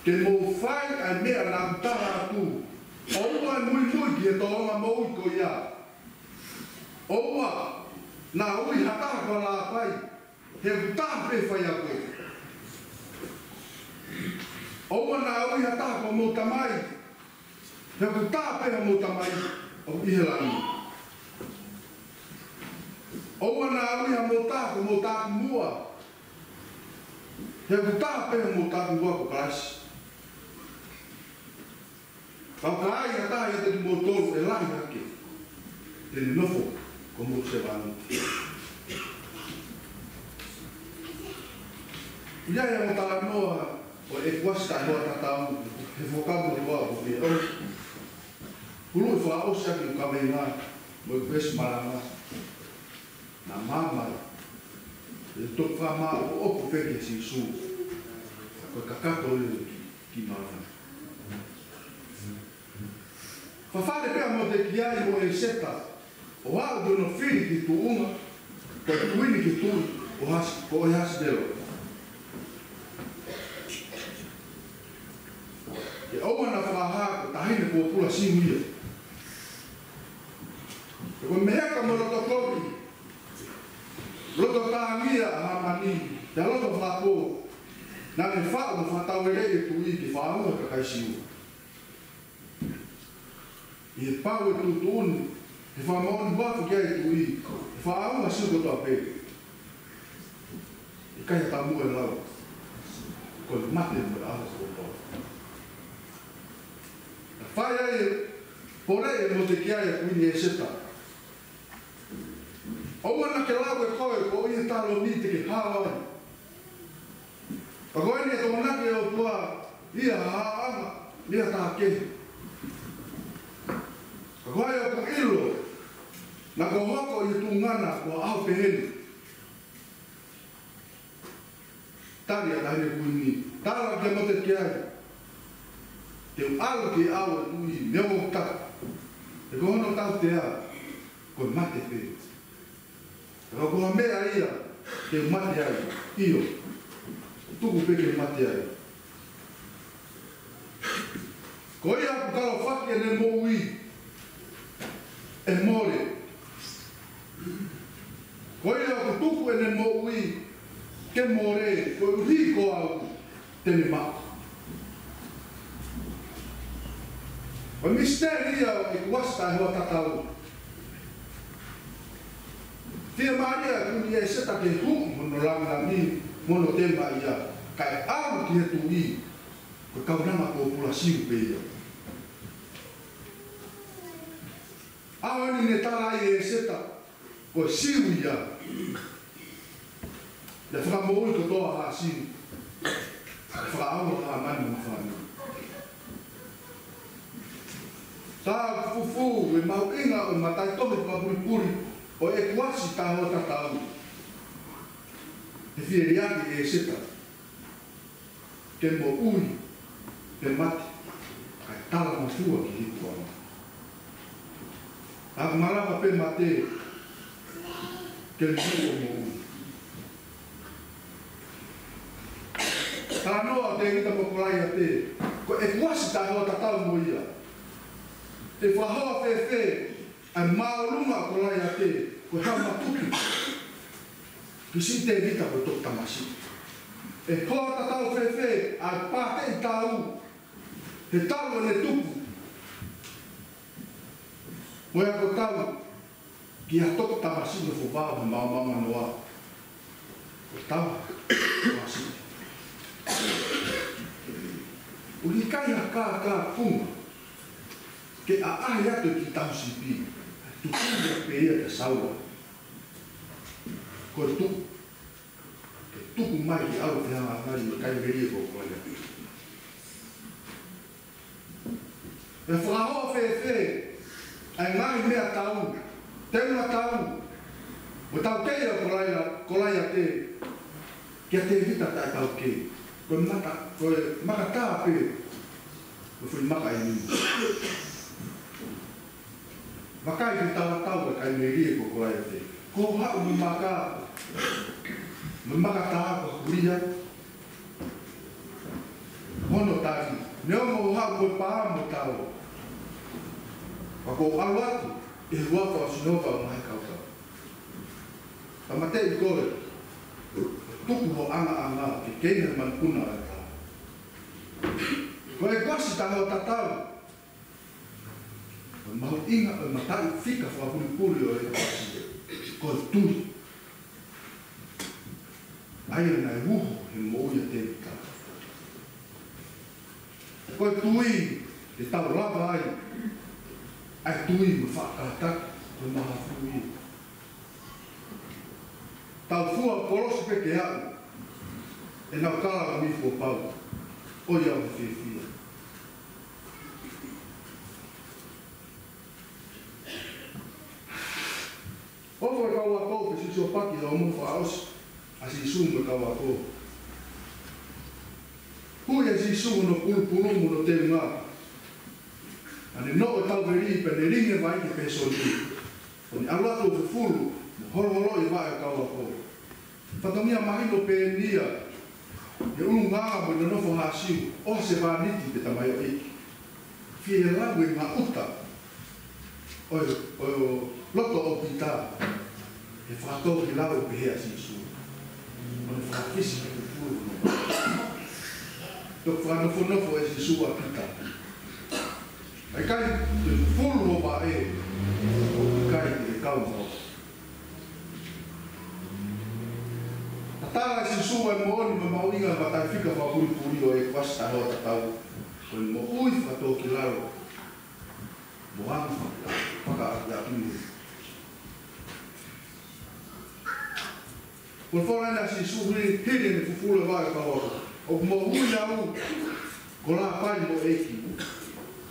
ke mou fai ʻa e meʻa naʻa ku tala atu. ʻOua ʻe muimui ki he tōʻonga moʻui ko ia. ʻOua naʻa ui ha taha ko ha lāpai, he ʻoku taha pē faiako. ʻOua naʻa ui ha taha ko homou tamai, he ʻoku taha pē homou Tamai ʻoku ʻi he langi. ʻOua naʻa ui hamou taha ko homou takimuʻa, he ʻoku taha pē homou takimuʻa ko Kalaisi. Ka ʻo ka ai ha taha ʻiate kimoutolu ʻe lahi hake, te ne nofo ko homou sevāniti. ʻI ai ʻa e talanoa ʻo e kuasi taʻehoʻatatau, he Fuakava Motuʻa ʻoku pehē: Huluʻi fakaʻosi ʻaki ʻeku kaveinga mo ʻeku veesi malanga, naʻa ma ō mai, ʻo toki fakamāʻopoʻopo pē kia Sīsū, ka ko e kakato ia. ki māmani. Fafale pē ʻa Motekiai mo ʻEseta ʻo aʻu ki hono fili ki tuʻunga, ko e kuini ki tuʻi ʻo Ahasi-, ko ʻAhasivelo. Ke ʻoua naʻa fakahā ko e taʻahine pōpula Siu ia. He ko e meheka mo e loto kovi, loto tāngia ʻa Hāmani, pea loto fakapō, naʻa ne faʻu mo fakataueleʻi e tuʻi ke fakaʻauha e kakai Siu. ʻI he pau e tuʻutuʻuni, he fakamoʻoni ʻoku fai ki ai e tuʻi, he fakaʻauha Siu kotoa pē. ʻIkai ha taumuʻa ʻe lau, ko e mate mo e ʻauha kotoa. Naʻe fai ai e poleʻi ʻe Motekiai ʻa Kuini ʻEseta: ʻOua naʻa ke lau ʻe koe ko e taloni te ke hao ai. Ka ko eni ʻe tokonaki ʻe he ʻOtua ia ha haʻanga, ia tākehe. Ka ko hai ʻoku ʻilo naʻa ku hoko ʻi he tuʻunga na ko ha ʻaho pehē ni? Tali ʻa e taʻahine kuini, tala kia Motekiai: Te u ʻalu ki he ʻao ʻo e tuʻi, neongo ʻoku tapu. He ko hono tautea, ko e mate pē. Ka ko ha meʻa ia ke mate ai, ʻio, tuku pē ke mate ai. Ko ia ʻoku kalofaki ʻene moʻui, ʻe mole. Ko ia ʻoku tuku ʻene moʻui ke mole, koeʻuhi ko au, te ne maʻu. Ko e misiteli ia ʻo e ʻEkuasi taʻe hoa tatau. Fiemālie ʻa Kuini ʻEseta ke huʻi hono langilangi mo hono temaʻia, kae ʻalu ki he tuʻi, ko e kaunanga pōpula Siu pē ia. ʻAho ni ne tala ai ʻe ʻEseta ko e Siu ia, naʻe fakamoʻui kotoa ʻa Siu, naʻe fakaʻauha ʻa Hāmani mo hono fānau. Tau fufū e mahuʻinga ʻo e mataʻitohi fakapulipuli ʻo e ʻEkuasi taʻe hoa tatau. He fie liʻaki ʻe ʻEseta ke moʻui pe mate, kae talangofua ki he Hikuʻanga. ʻOku malava pē mate ke liliu ʻo moʻui. Talanoa ʻo Tēvita mo Kolaiate, ko e ʻEkuasi taʻe hoa tatau mo ia. ʻE fakahoa fēfē ʻa e māʻolunga ʻo Kolaiate, ko e hā matuki ki siʻi Tēvita ko e toki tamasiʻi? ʻE hoa tatau fēfē ʻa e pāteʻi tau, he tau ʻene tupu, mo e ako tau ki ha toki tamasiʻi nofo vao he maomaonganoa? Ko e tau tamasiʻi. ʻOku ʻikai ha kākā kunga ke ʻaʻahi atu e kiʻi tau sipi, tuku ia pē ia kia Saula. Ko e tuku, ke tuku mai ki ʻalu fehangahangai mo e kai melie ko Kolaiate. ʻE fakahoa fēfē ʻa e ngaahi meʻatau, teunga tau, mo e taukei ʻo Kolaia-, Kolaiate kia Tēvita taʻe taukei? Ko e maka, ko e maka tā pē, ko e foʻi maka ʻi nima. Vakai ki he talatau ʻa e kai melie ko Kolaiate. Ko e haʻu mo e maka, mo e maka tā ko e kulia. Hono tali, neongo ʻoku haʻu mo e pā mo e talo, ka ʻoku ou ʻalu atu ʻi he huafa ʻo Sihova ʻo e ngaahi kautau. Tāmateʻi koe, tuku ho ʻangaʻanga ke keina he manupuna ʻo e tau. Ko e ʻEkuasi taʻe hoa tatau. Ko e mahuʻinga ʻo e mataʻi fika fakapulipuli ʻo e ʻEkuasi ko e tui. ʻA ia naʻe uho he moʻui ʻa Tēvita. Ko e tui te tau lava ai ʻa e tui mo e faʻa kātaki, ko e mahafu ia. Tau fua kolosi pē ke aʻu ʻenau kalauni fua pau, ʻo ia ʻoku fiefia. ʻOfa e kau ako ke sio paki ʻa e ongo fakaʻosi ʻa Sīsū mo e kau ako. Ui ʻe Sīsū hono pulupulu mo hono teunga. Naʻa ne noʻo e tauveli pea ne lingi e vai ki he pesoni. Pea ne ʻalu atu ʻo fufulu mo holoholoʻi e vaʻe ʻo e kau ako. Fatongia mahino pē eni ia ʻi he ʻulungaanga mo e nonofo hāsiu ʻo ha sevāniti pe tamaioʻeiki. Fie lau e ngaʻuta ʻo e, ʻo e loto ʻo Pita he fakatōkilalo ʻoku pehē ʻa Sīsū. ʻO ne fakafisi ke fufulu hono vaʻe. Toki fakanofonofo ʻe Sīsū ʻa Pita. ʻIkai te u fufulu ho vaʻe, ʻoku ʻikai te ke kau mo au. Tatala ʻe Sīsū ʻa e moʻoni mo e mahuʻinga ʻo e mataifika fakapulipuli ʻo e ʻEkuasi Taʻehoa Tatau, ko e moʻui fakatōkilalo mo anga faka-, fakaʻakiʻakimui. Ko e folofola ʻa Sīsū hili, hili ʻene fufulu e vaʻe ʻo e kau ako: ʻOku moʻui au ko Lāpai mo ʻEiki,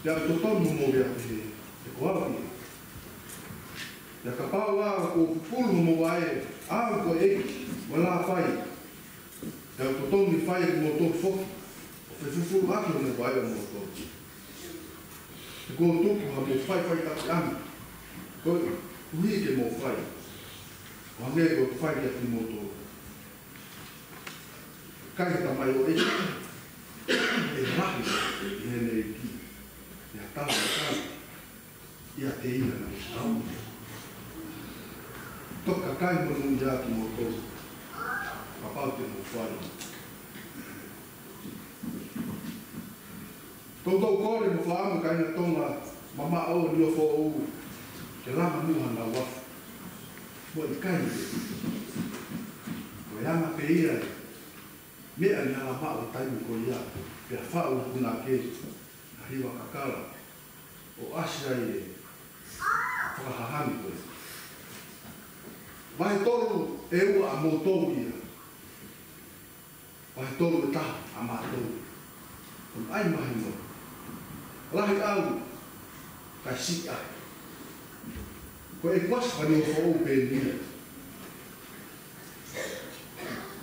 pea ʻoku totonu hoʻomou lea pehē, he ko au ia. Pea kapau ʻoku ou fufulu hoʻomou vaʻe, au ko e ʻEiki mo e Lāpai, pea ʻoku totonu ke fai ʻe kimoutolu foki ʻo fefufuluʻaki hoʻomou vaʻe ʻomoutolu. He kuo u tuku haʻamou faʻifaʻitakiʻanga koeʻuhi ke mou fai, ʻo hangē ko ʻeku fai kiate kimoutolu. Ka ʻi he tamaioʻeiki ʻe lahi ʻi heʻene ʻeiki, ʻe tau tau ʻiate ia naʻe tau. Toki kai monūʻia kimoutolu kapau te mou fai. Toutou kole mo fakaʻamu, kāinga Tonga mamaʻo ʻo Niuafoʻou, ke langa muʻa hanau afu. Mo e kai e, ko e anga pē ia e meʻa ne ala maʻu he taimi ko ia, pea faʻu punake ha hiva kakala ʻo ʻasi ai e fakahahani ko ē. Vahe tolu ʻe ua ʻamoutolu ia, vahe tolu ʻe taha ʻamautolu. Ko e ʻai mahino, lahi ʻau kae siʻi ʻaho. Ko e ʻEkuasi Taʻehoa Tatau pē eni ia.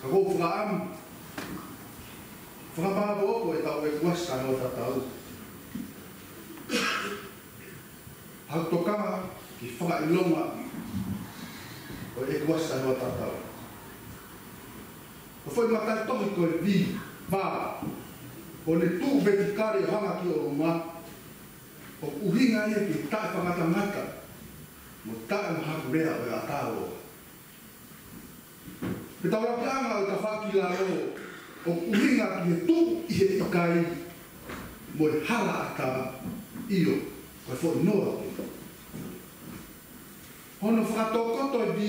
Ka ʻoku ou fakaʻamu, fakamaopoopo ʻetau ʻEkuasi Taʻehoa Tatau, haʻaku tokanga ki he fakaʻilonga ʻo e ʻEkuasi Taʻehoa Tatau. Ko e foʻi mataʻitohi ko e V, va, ʻo ne tuʻu vetikale ʻo hanga ki ʻolunga, ʻoku ʻuhinga ia ki he taʻefakangatangata mo e taʻemahakulea ʻo e ʻatā loa. Pea taulakiʻanga ʻo e tafaʻaki lalo, ʻoku ʻuhinga ki he tuʻu ʻi he ʻikai mo e halaʻatā, ʻio, ko e foʻi noa pē. Hono fakatokoto e V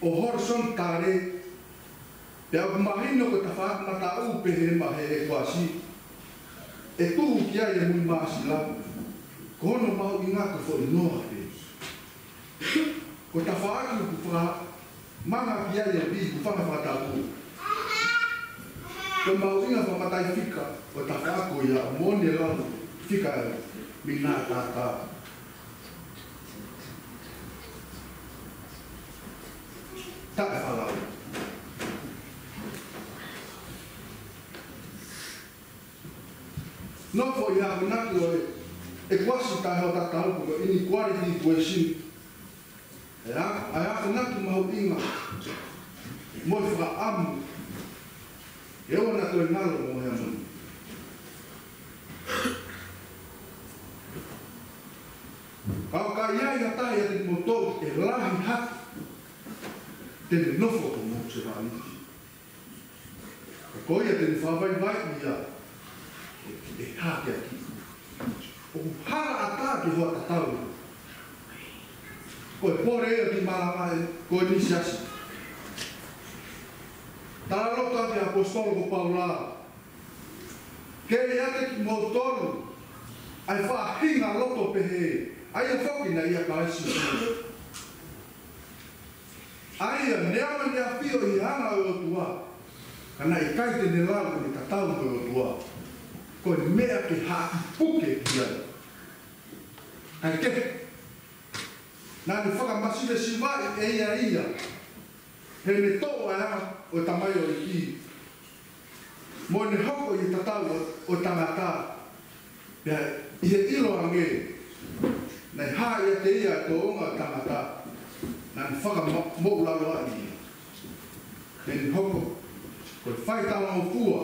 ʻo e horisonitale, pea ʻoku mahino ko e tafaʻaki mataʻu pehē mai he ʻEkuasi, ʻe tuʻu ki ai e mui māsila, ko hono mahuʻinga ko e foʻi noa pē. Ko e tafaʻaki ʻoku fakamanga ki ai e V, ʻoku fanga fakatapu. Ko e mahuʻinga fakamataʻifika ʻo e tafaʻaki ko ia, moʻoni e lau fika e mina tata. Taʻefalau. Nofo ʻi he akonaki ʻo e ʻEkuasi Taʻehoa Tatau, ko e inequality equation. ʻA e, ʻa e akonaki mahuʻinga mo e fakaʻamu, ʻe ʻoua naʻa toe ngalo mo e hā moni. Ka ʻo ka ʻi ai ha taha ʻiate kimoutolu ʻe lahi hake, te ne nofo ko homou sevāniti. Ka ko ia te ne fakavaivaiʻi ia, ʻe, ʻe hākeakiʻi. ʻOku halaʻatā ki he hoʻatā tatau. Ko e pole ia ki malanga ē, ko e nisiasi. Talaloto ʻa e ʻaposetolo ko Paula: Ke ʻiate kimoutolu ʻa e faʻahinga loto pehē, ʻa ia foki naʻe ʻia Kalaisi Sīsū. ʻA ia, neongo ʻene ʻafio ʻi he anga ʻo e ʻOtua, ka naʻe ʻikai te ne lau ʻene tatau mo e ʻOtua ko e meʻa ke haʻaki puke ki ai. Kae kehe, naʻa ne fakamasivesivaʻi ʻe ia ia heʻene toʻo ʻa e anga ʻo e tamaioʻeiki. mo ʻene hoko ʻi he tatau ʻo, ʻo e tangata. Pea ʻi he ʻilo ange, naʻe hā ʻiate ia ʻa e tōʻonga ʻo e tangata naʻa ne fakamoʻulaloaʻi ia. Pea ne hoko ko e faitalangofua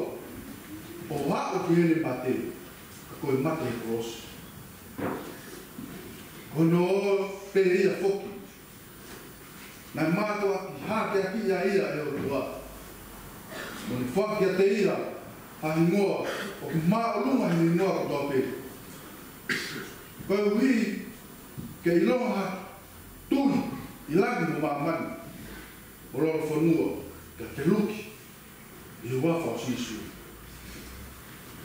ʻo aʻu ki heʻene mate, ka ko e mate he kolosi. Ko hono ō pē ia foki, naʻe mātuʻaki hākeakiʻi ʻa ia ʻe he ʻOtua, mo ne foaki kiate ia ha hingoa ʻoku māʻolunga he hingoa kotoa pē, koeʻuhi ke ʻilonga ha tui ʻi langi mo māmani mo lolofonua, ke feluki ʻi he huafa ʻo Sīsū.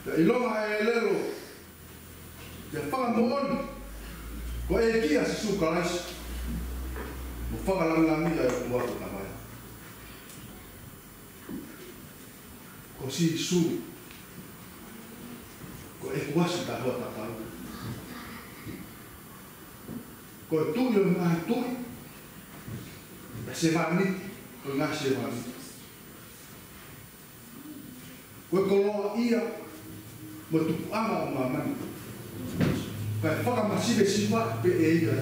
Ke ʻilonga ʻa e ʻelelo, ke fakamoʻoni ko e ʻEiki ʻa Sīsū Kalaisi, mo fakalāngilangiʻi ʻa e ʻOtua ko e Tamai. Ko Sīsū ko e ʻEkuasi taʻehoa tatau. Ko e Tuʻi ʻo e ngaahi tuʻi, pea Sevāniti ʻo e ngaahi sevāniti. Ko e koloaʻia mo e tupuʻanga ʻo māmani, kae fakamasivesivaʻi pē ʻe ia.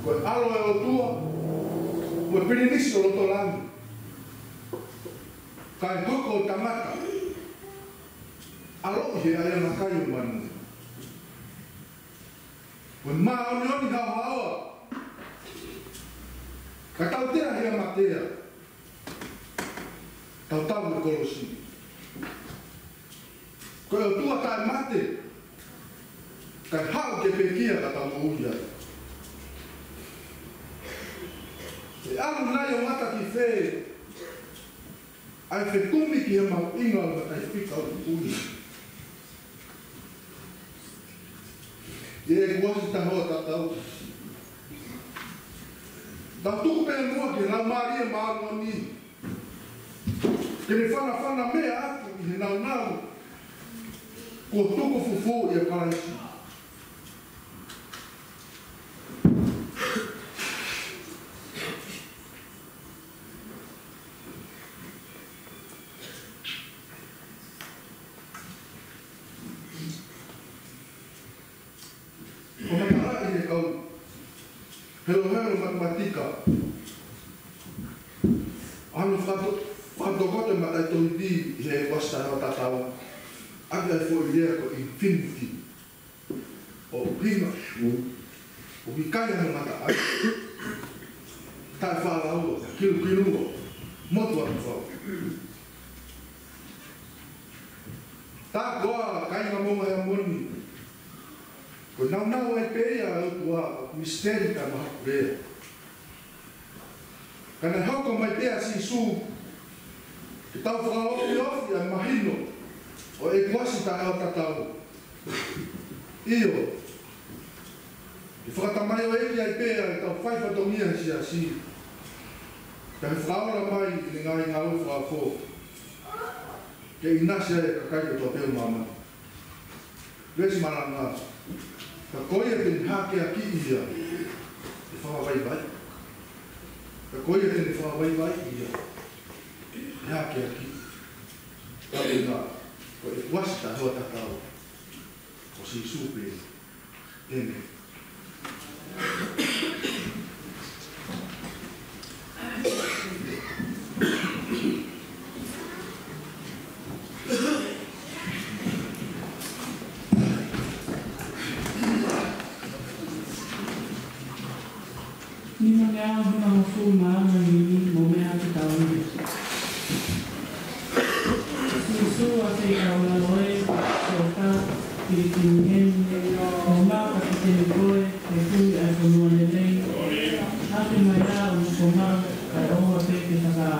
Ko e ʻAlo ʻo e ʻOtua, ko e Pilinisi ʻo loto langi, kae hoko ʻo tangata, ʻaloʻi he ʻaiʻanga kai ʻo manu. Ko e māʻoniʻoni haohaoa, kae tautea ʻi he matea, tautau he kolosi. Ko e ʻOtua taʻemate, kae haʻu ke pekia ka tau moʻui ai. ʻE ʻalu nai ʻo ngata ki fē ʻa e fekumi ki he mahuʻinga ʻo e mataifika ʻo e ʻuliʻuli? ʻE ʻEkuasi taʻehoa tatau, tau tuku pē muʻa ki he Laumālie Māʻoniʻoni ke ne fanafana meʻa atu ʻi he nāunau kuo tuku fufū ʻia Kalaisi. ʻO matalaʻi ʻe he kau helohelo matematika ʻa hono fakato-, fakatokoto e mataʻitohi V ʻi he ʻEkuasi taʻehoa tatau, ʻaki ʻa e foʻi lea ko e infinity. ʻO ʻuhinga ʻoku ʻikai hano mataʻai, taʻefaʻalaua, kilukilua, motu atu fau. Tā koā, kāinga Moʻunga Heamoni, ko e nāunau ai pē ia ʻa e ʻOtua, ʻoku misiteli taʻemahakulea. Ka naʻe hoko mai pē ʻa Sīsū ke tau fakaofiofi ʻa e mahino ʻo e ʻEkuasi taʻehoa tatau. ʻIo, ke fakatamaioʻeiki ai pē ʻa ʻetau fai fatongia he siasi, kae fakaola mai ʻi he ngaahi ngāue fakaofo, ke ʻinasi ai ʻa e kakai kotoa pē ʻo māmani. Veesi malanga. Ka ko ia te ne hākeakiʻi ia, ʻe fakavaivai. Ka ko ia te ne fakavaivai ia, ʻe hākeakiʻi. Ka ʻuhinga, ko e ʻEkuasi taʻehoa tatau, ko Sīsū pē. ʻĒmeni. Nima meʻa hongofulu mā anga ni mo meʻa ki tau ni. Sīsū ʻa e Fekau Lalo ē, sioka, kilikili heni, ʻo maka ki tene koe, ke kui ʻa e fonua lelei, ʻaki mai ā ʻo mukoma, kae ʻoua pē ke fakaʻā.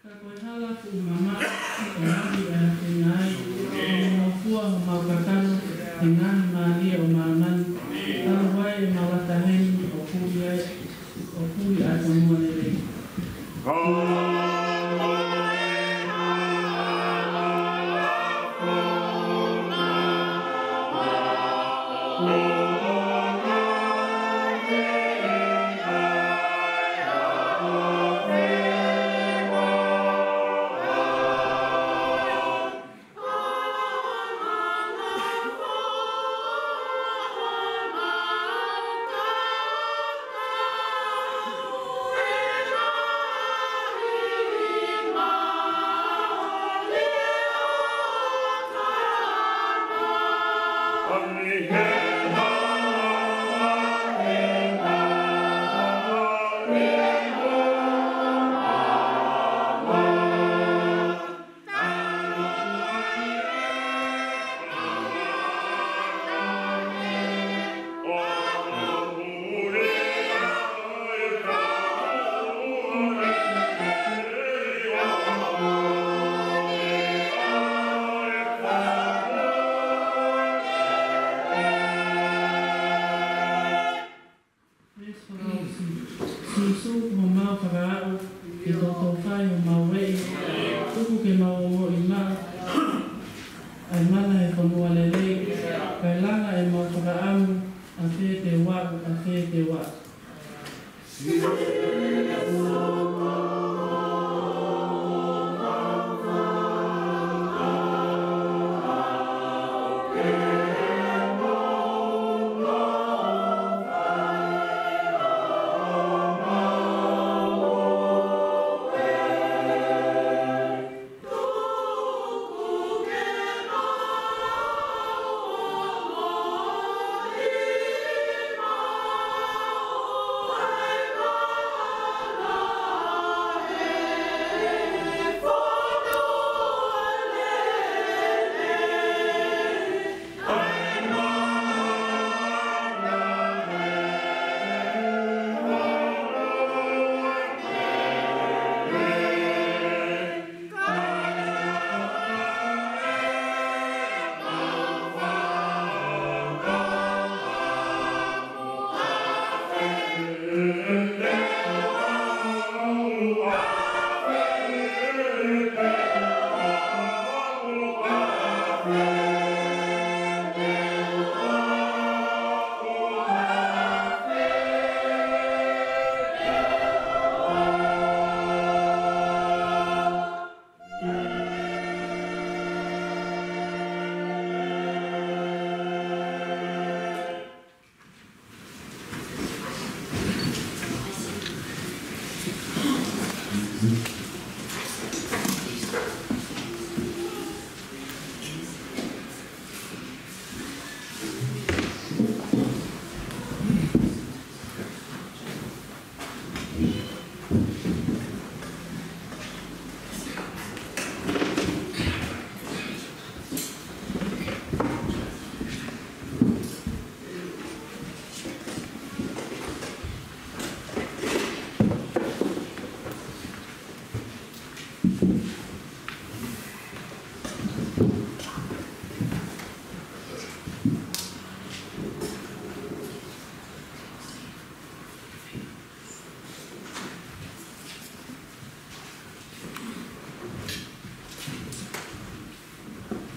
Ka ko e hala kuo mamaʻo, ʻe lahi ʻa e fengai, ʻe ngofua homau kakano, ʻe ngaahi mālie ʻo māmani, talu ai ʻemau ʻatā heni, ʻo puli ai, ʻo puli ʻa e fonua lelei. Sīsū, ko homau fakaaʻu, ke toutou fai homau ueʻi, tuku ke mau ongoʻi maʻu ʻa e mana ʻo e fonua lelei, kae langa ʻemau fakaʻamu, ʻa fē te u aʻu, ʻa fē te u aʻu.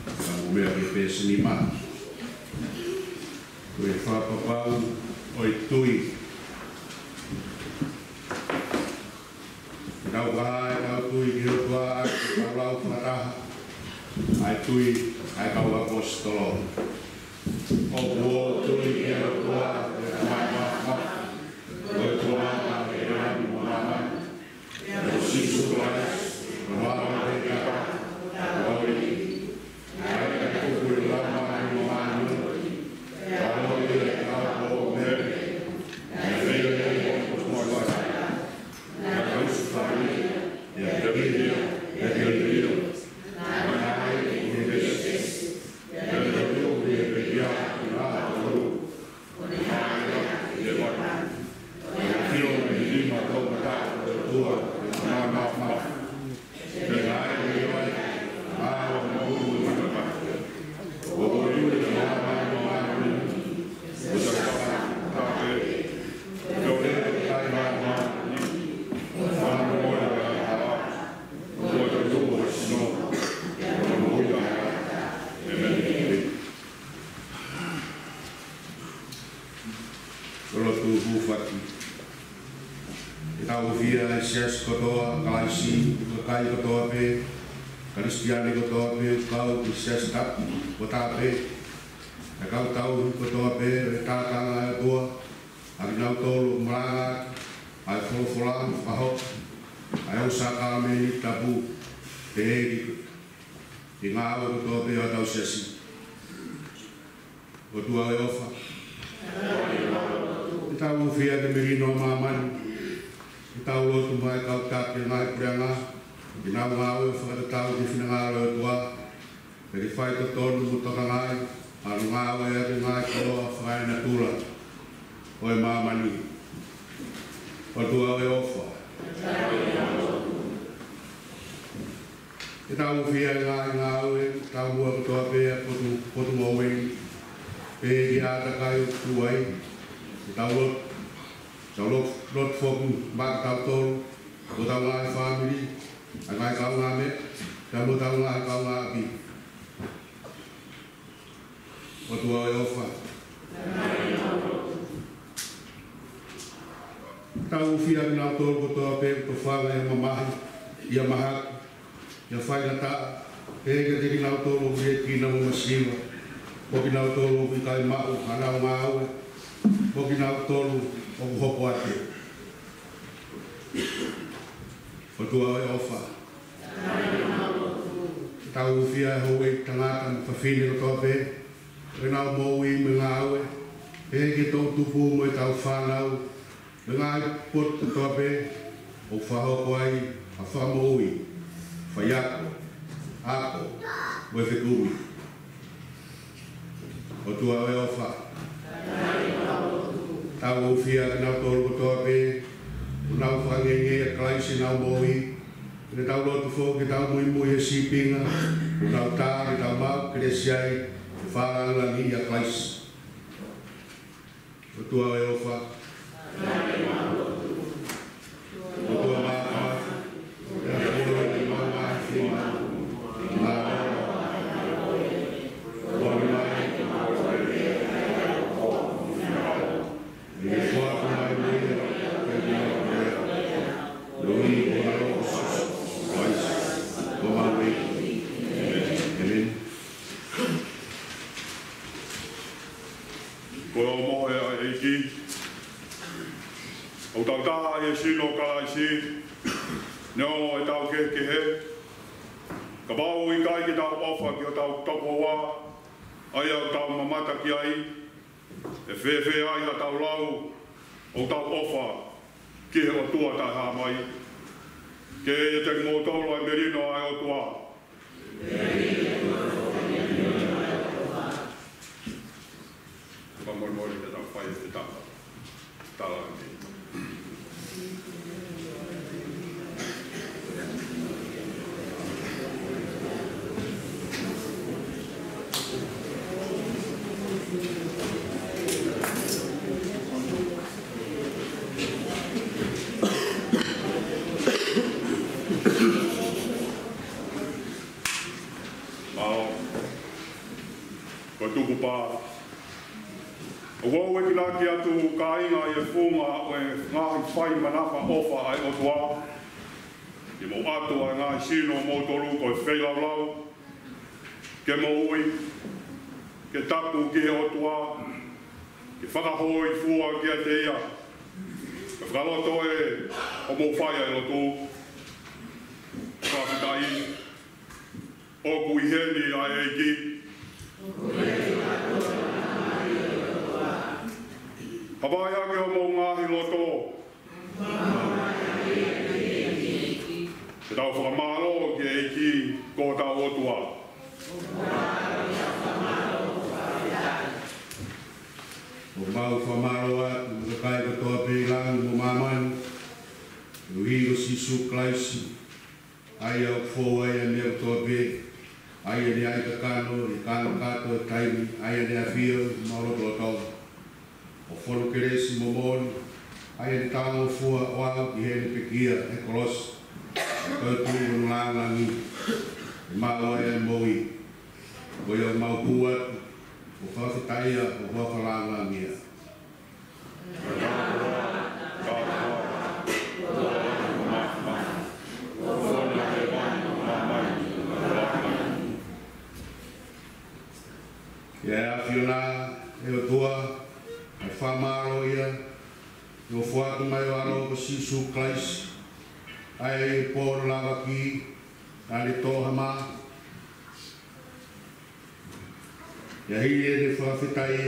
Ka mou meʻa ki he peesi nima. Ko e fakapapau ʻo e tui. Ke tau vakai ʻetau tui ki he ʻOtua ʻaki ʻetau lau fakataha, ʻa e tui ʻa e kau ʻaposetolo. ʻOku ou tui ki he ʻOtua, ko e Tamai mafimafi, ko e Tuʻi ʻo e langi mo māmani, pea ko Sīsū Kalaisi, ko e Huafa ʻo e ʻOtua, ko e ʻEiki, naʻe ʻi ai ʻi he kupu ʻi he laumālie ʻo e māmani, Siasi kotoa ʻa Kalaisi, kakai kotoa pē, Kalisitiane kotoa pē, kau ki he Siasi Tapu, kotoa pē, ʻa e kau tauhi kotoa pē, ʻa e tākanga ʻa e ʻOtua, ʻa kinautolu ʻoku malanga ʻa e folofola, fakahoko ʻa e ongo sākalamēniti tapu, pehē ki he ngāue kotoa pē ʻa hotau siasi. ʻOtua ʻofa, ʻoku tau hūfia ki he melino ʻa māmani. ʻOku tau lotu mai kau taki ʻa e ngaahi puleʻanga, ke nau ngāue fakatatau ki he finangalo ʻo e ʻOtua, pea ke fai totonu mo tokangaʻi ʻa hono ngāue ʻaki e ngaahi koloa fakaenatula ʻo e māmani. ʻOtua ʻofa, ʻoku tau hūfia ki he ngaahi ngāue, taumuʻa kotoa pē ʻa e potu, potu moʻui, pea ki he ʻātakai ʻoku tuai, ʻoku tau lotu, tau lotu, lotu foki maʻa kitautolu, mo hotau ngaahi fāmili, ʻa e ngaahi kaungāmeʻa, pea mo hotau ngaahi kaungāʻapi. ʻOtua ʻofa, ʻoku tau hūfia kinautolu kotoa pē ʻoku tofanga ʻi ha mamahi, ʻi ha mahaki, ʻi ha faingataʻa, pea kiate kinautolu ʻoku liʻekina mo masiva, mo kinautolu ʻoku ʻikai maʻu haʻanau ngāue, mo kinautolu ʻoku hopo atu. ʻOtua ʻofa, ʻoku tau hūfia ki he houʻeiki tangata mo fafine kotoa pē, ʻenau moʻui mo e ngāue, pea ki he toʻutupu mo ʻetau fānau, mo e ngaahi potu kotoa pē ʻoku fakahoko ai ha fakamoʻui, faiako, ako, mo e fekumi. ʻOtua ʻofa, ʻoku tau hūfia kinautolu kotoa pē ʻoku nau fakangeingeia ʻa Kalaisi ʻi heʻenau moʻui, pea tau lotu foki ke tau muimui he sīpinga ʻoku nau tā ke tau maʻu kelesi ai, ke fakalāngilangiʻia ʻa Kalaisi. ʻOtua ʻofa, ʻOtua māʻoniʻoni, Ko e mohe ʻa e ʻEiki, ʻoku tau taha ʻi he sino ʻo Kalaisi, neongo ʻetau kehekehe, kapau ʻoku ʻikai ke tau ʻofa ki hotau tokoua, ʻa ia ʻoku tau mamata ki ai, ʻe fēfē ai haʻatau lau ʻoku tau ʻofa ki he ʻOtua taʻehāmai? Ke ʻiate kimoutolu ʻa e melino ʻa e ʻOtua. Fakamolemole ke tau fai e tala. Tala ni. Mālō. Ko e tukupā. ʻOku ou enginaki atu kāinga ʻi he funga ʻo e ngaahi fai manavaʻofa ʻa e ʻOtua, ke mou ʻatu ʻa e ngaahi sino ʻo moutolu ko e feilaulau, ke moʻui, ke tapu ki he ʻOtua, ke fakahōifua kiate ia. Ke fakaloto ʻe hoʻomou fai ʻa e lotu. Fakafetaʻi. ʻOku ʻi heni ʻa e ʻEiki. Havaʻi ange homou ngaahi loto. Ke tau fakamālō ki he ʻEiki ko hotau ʻOtua. ʻOku mau fakamālō atu mo e kakai kotoa pē ʻi langi mo māmani, ʻuhi ko Sīsū Kalaisi, ʻa ia ʻoku fou ai ʻa e meʻa kotoa pē, ʻa ia naʻe ʻai kakano, ʻi he kākā ʻo e taimi, ʻa ia naʻe ʻafio ʻi homau lotolotonga. ʻOku fonu kelesi mo moʻoni, ʻa ia naʻe talangofua ʻo aʻu ki heʻene pekia he kolosi, ʻo toetuʻu hono lāngilangi, ke maʻu ai ʻa e moʻui. Ko ia ʻoku mau hū atu, ʻo fakafetaʻia, ʻo fakafalāngilangiʻia. ʻE ʻAfiona, ʻe ʻOtua, ʻa e fakamālō ia, ʻi hoʻo foaki mai ho ʻAlo ko Sīsū Kalaisi, ʻa ia ʻi he pō lavaki, naʻa ne tō ha mā. ʻI he hili ʻene fakafetaʻi,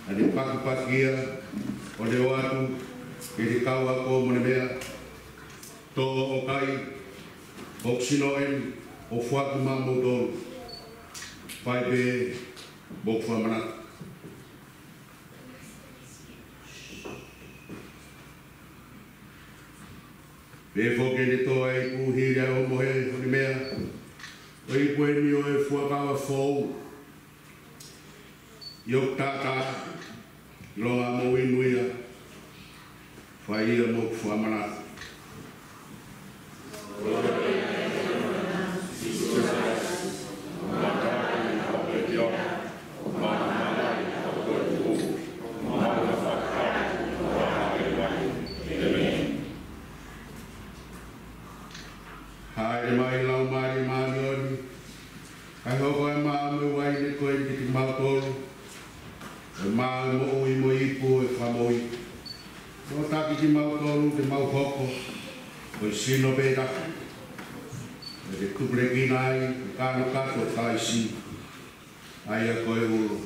naʻa ne pakipaki ia, ʻo ne ʻoatu ki heʻene kau ako mo ne meʻa, Tō ʻo kai, ʻoku sino eni ʻoku foaki maʻamoutolu. Fai pē mo hoʻomo fakamanatu. Pea foki ʻene tō ʻa e ipu hili ʻa e ʻohomohe, ʻo ne meʻa, Ko e ipu eni ʻo e fuakava foʻou ʻi hoku taʻataʻa, ʻilonga hoʻomou inu ia, fai ia mo hoʻomo fakamanatu. Hāʻele mai Laumālie Māʻoniʻoni, kae hoko ʻa e mā mo e uaine ko eni kiate kimautolu, ʻa e mā ʻo e moʻui mo e ipu ʻo e fakamoʻui. Nofo ʻaki kimautolu ke mau hoko ko e sino pē taha, ʻo ke tupulekina ai ʻa e kānokato ʻo Kalaisi, ʻa ia ko e ulo.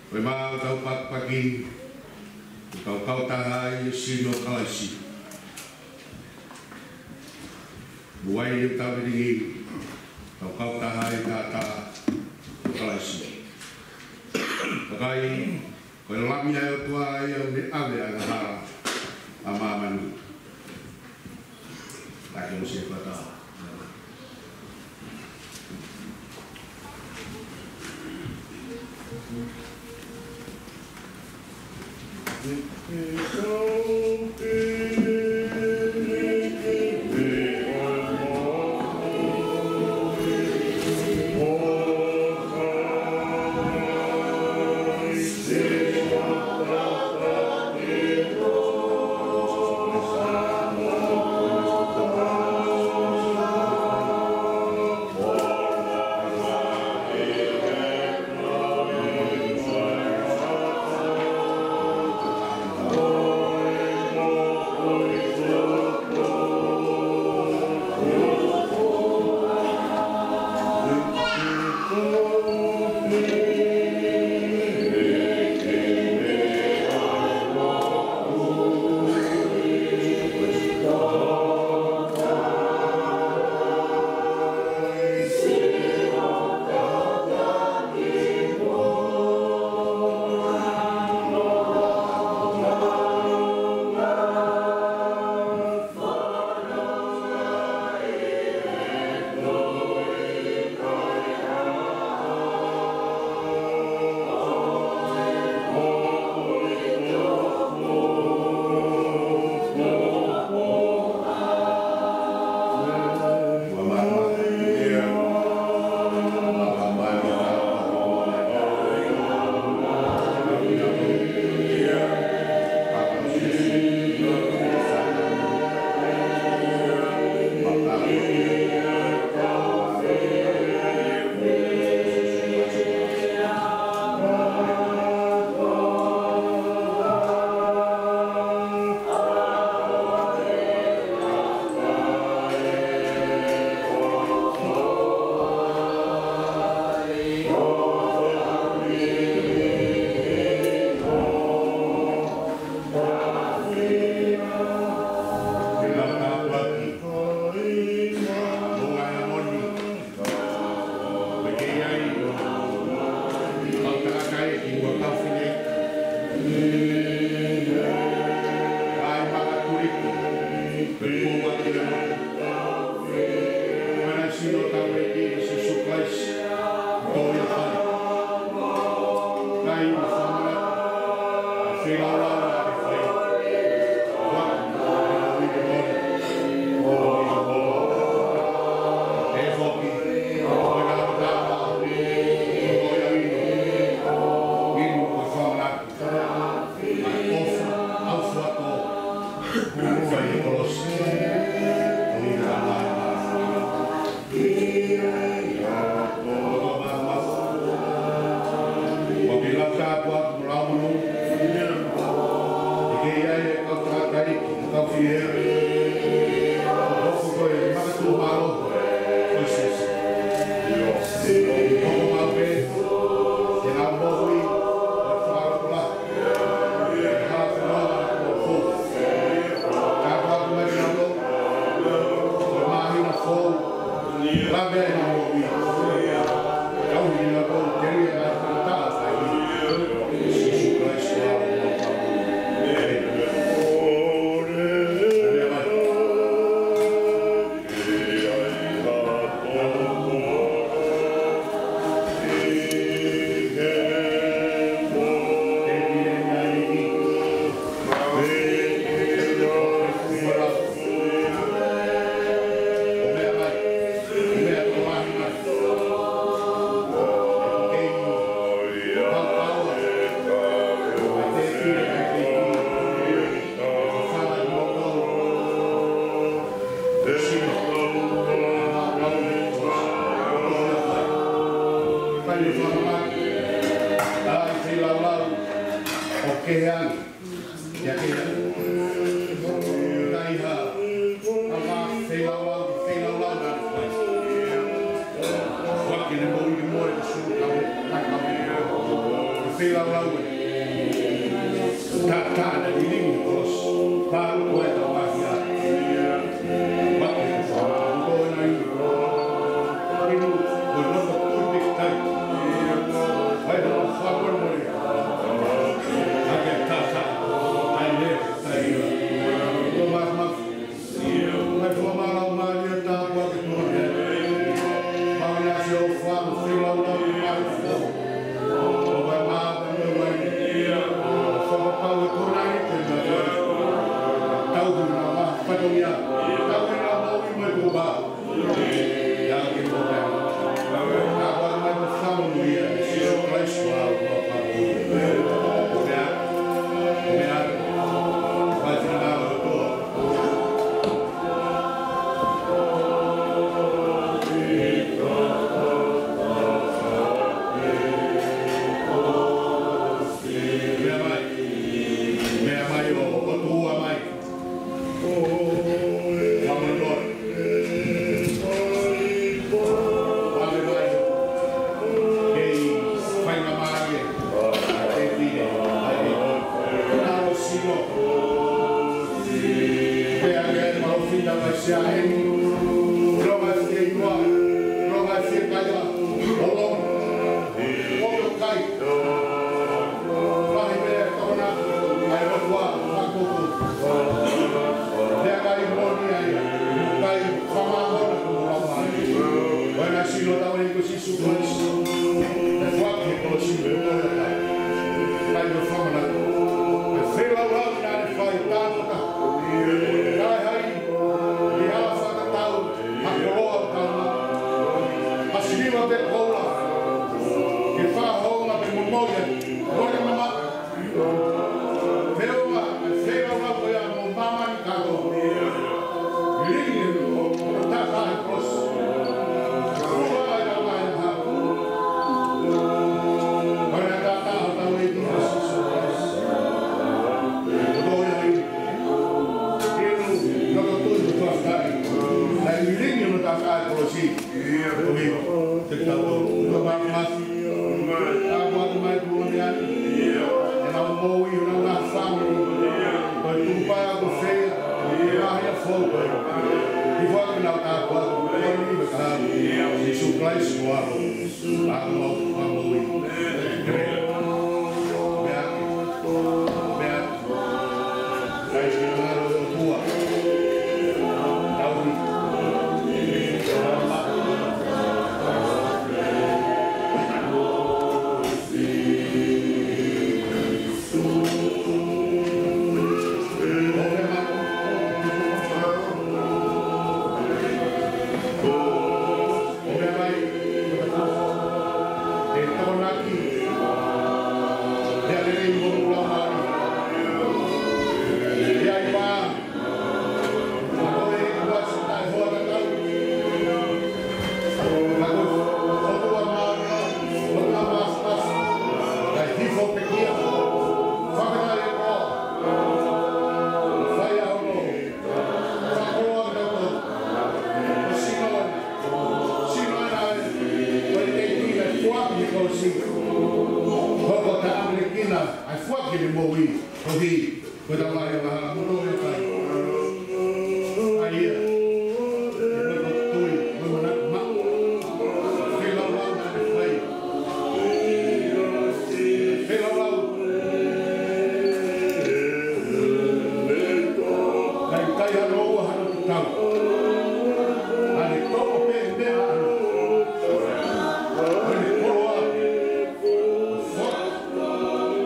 Ko e mā ʻoku tau pakipaki, ʻoku tau kautaha ai ʻa e sino ʻo Kalaisi. Mo e uaine ʻoku tau hilingi, ʻoku tau kautaha ai ʻa e taʻataʻa ʻo Kalaisi. Vakai, ko e Lami ʻa e ʻOtua ia ʻoku ne ʻave ʻa e angahala ʻa māmani. Kae mou siʻi fakataha. ʻOku ke lau tāpuaki mo lau monū. ʻE kei ʻi ai e kau tangataʻeiki, kau fiehia. ʻOku hoko ko e makatuʻumālohi ʻo e siasi. ʻOku hoko maʻu pē ke nau moʻui ʻo e fakalotolahi. Fai e fakamaki, ʻa e feilaulau ʻo kehe ange. Ia ke ia. Kai ha, ʻa e feilaulau, feilaulau naʻe fai. Fai ke ne moʻui ke moʻui ke sulu kau, kai kau. Feilaulau ē. Taʻataʻa naʻe lilingi ʻi he kolosi. Pālu ko e tau ahi a. Fai ke ne fai. Ko e nai. Inu, ko e nofo tui piki kai. Fai ko e fai ko e mole. Ake tata, ai le, ai le. Ko mafu mafu. Mai fua mālō mālie tāpuaki ko ē. Mālō na si o fua mo fila ula mo mai fua. Ko mai mā ko mai mai. Fua pau e kona i te mai. Tau huna mā fatongia. Tau huna mā ui mai ko mā. Mahi pē kona, ʻa e ʻOtua, makuku. Pea kai moni ai, kai whamahona ko Roma. Ko e na sino tau e ko Sīsū Kalaisi. E fuake ko Sīsū Kalaisi. Kai no whamana. E whela rau na ne fai tāno ka. Kai hai, i a whakatau, a koloa o tau. A siniwa te kola. Ke whahonga te momoia. Kore mama. Feoa, feoa ko ia mo māmani kātoa. Lili e luko, o tata e kos. Ua ai a mai ha. Mana tata o tau e ki a Sīsū Kalaisi. Ko ia i. Inu, no ko tui ko tuakai. Ai lili no tata e kolosi. Ia, ko ia. Te tau, no māmani. Ka ʻoku ʻatu mai kuo meʻa. ʻE nau moʻui ʻo nau ngaahi fāmili. Ko e tupa ko fea. ʻE ngaahi a fou ko e. ʻI fua ke nau tāpuaki. Ko e ni me ka. Sīsū Kalaisi ko alo. Ka mau ka moʻui. Meʻa. Meʻa. Koeʻuhi ko e tamaioʻeiki ʻo e hala, mo e kai. ʻA ia, ko e tui, mo e manako maʻu. Feilaulau naʻa ne fai. Feilaulau. Naʻe ʻikai hano ua hano tatau. Naʻa ne toʻo pē meʻa ʻana. Naʻa ne koloa.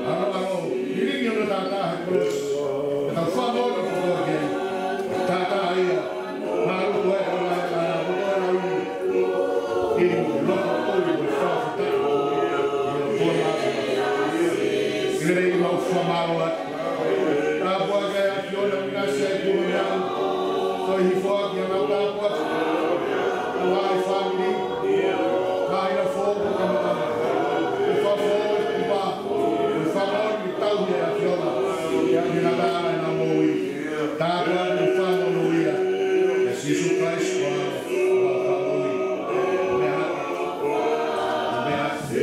Hano ʻalo, lilingi hono taʻataʻa he kolosi. Ke tau fakamoʻoni kotoa ki ai. Taʻataʻa ia, mālō ko e ʻola e ʻana, ko e ʻola ʻi. ʻI he loto tui mo e fakafetaʻi. ʻI he kolosi. ʻI he lelei mau fakamālō atu. Tāpuakiʻi ʻa e ʻAfiona, ʻinasi ʻa e kuonga ni. Toe hifo ʻaki ʻa e ngaahi tāpuaki. Kuo ʻi ai e fāmili. Kāinga foʻou, kamata. ʻE fafo, ʻe kupa. ʻE fakamoʻoni tauhi ʻa e ʻAfiona. ʻI he ngaahi ʻaho ʻo ʻenau moʻui. Tāpuakiʻi mo fakamonūʻia. ʻIa Sīsū Kalaisi ko homau Fakamoʻui. Meʻa hake. Meʻa hake.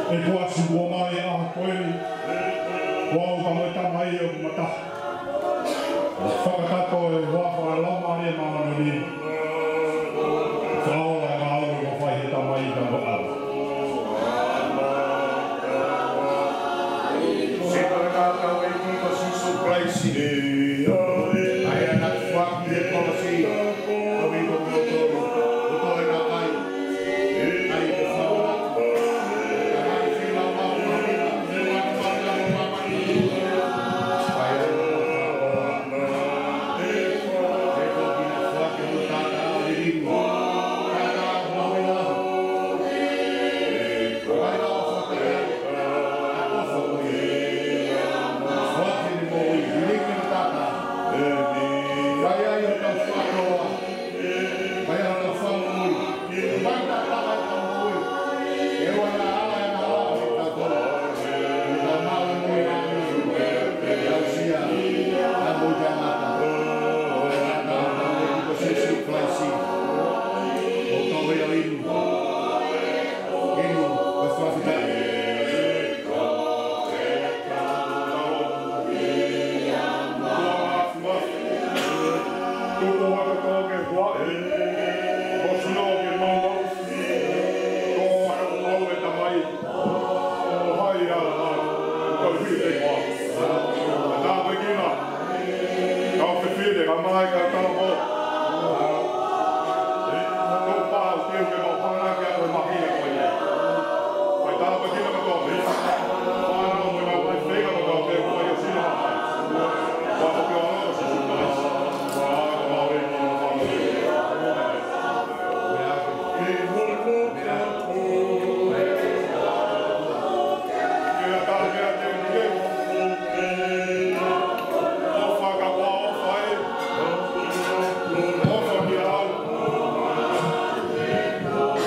ʻE kuasi ua mai ʻa ko eni, ʻo aʻu ka mo e tamai ʻoku mataha. Fakataha ko e huafa ʻo e Laumālie Māʻoniʻoni. Fakaola e ngāue kuo fai ʻe he Tamai ka mo e ʻAlo. Sīpinga ʻa hotau ʻEiki ko Sīsū Kalaisi. ʻA ia naʻe foaki he kolosi. Koeʻuhi ko kimoutolu. Ko e tō ʻena kai.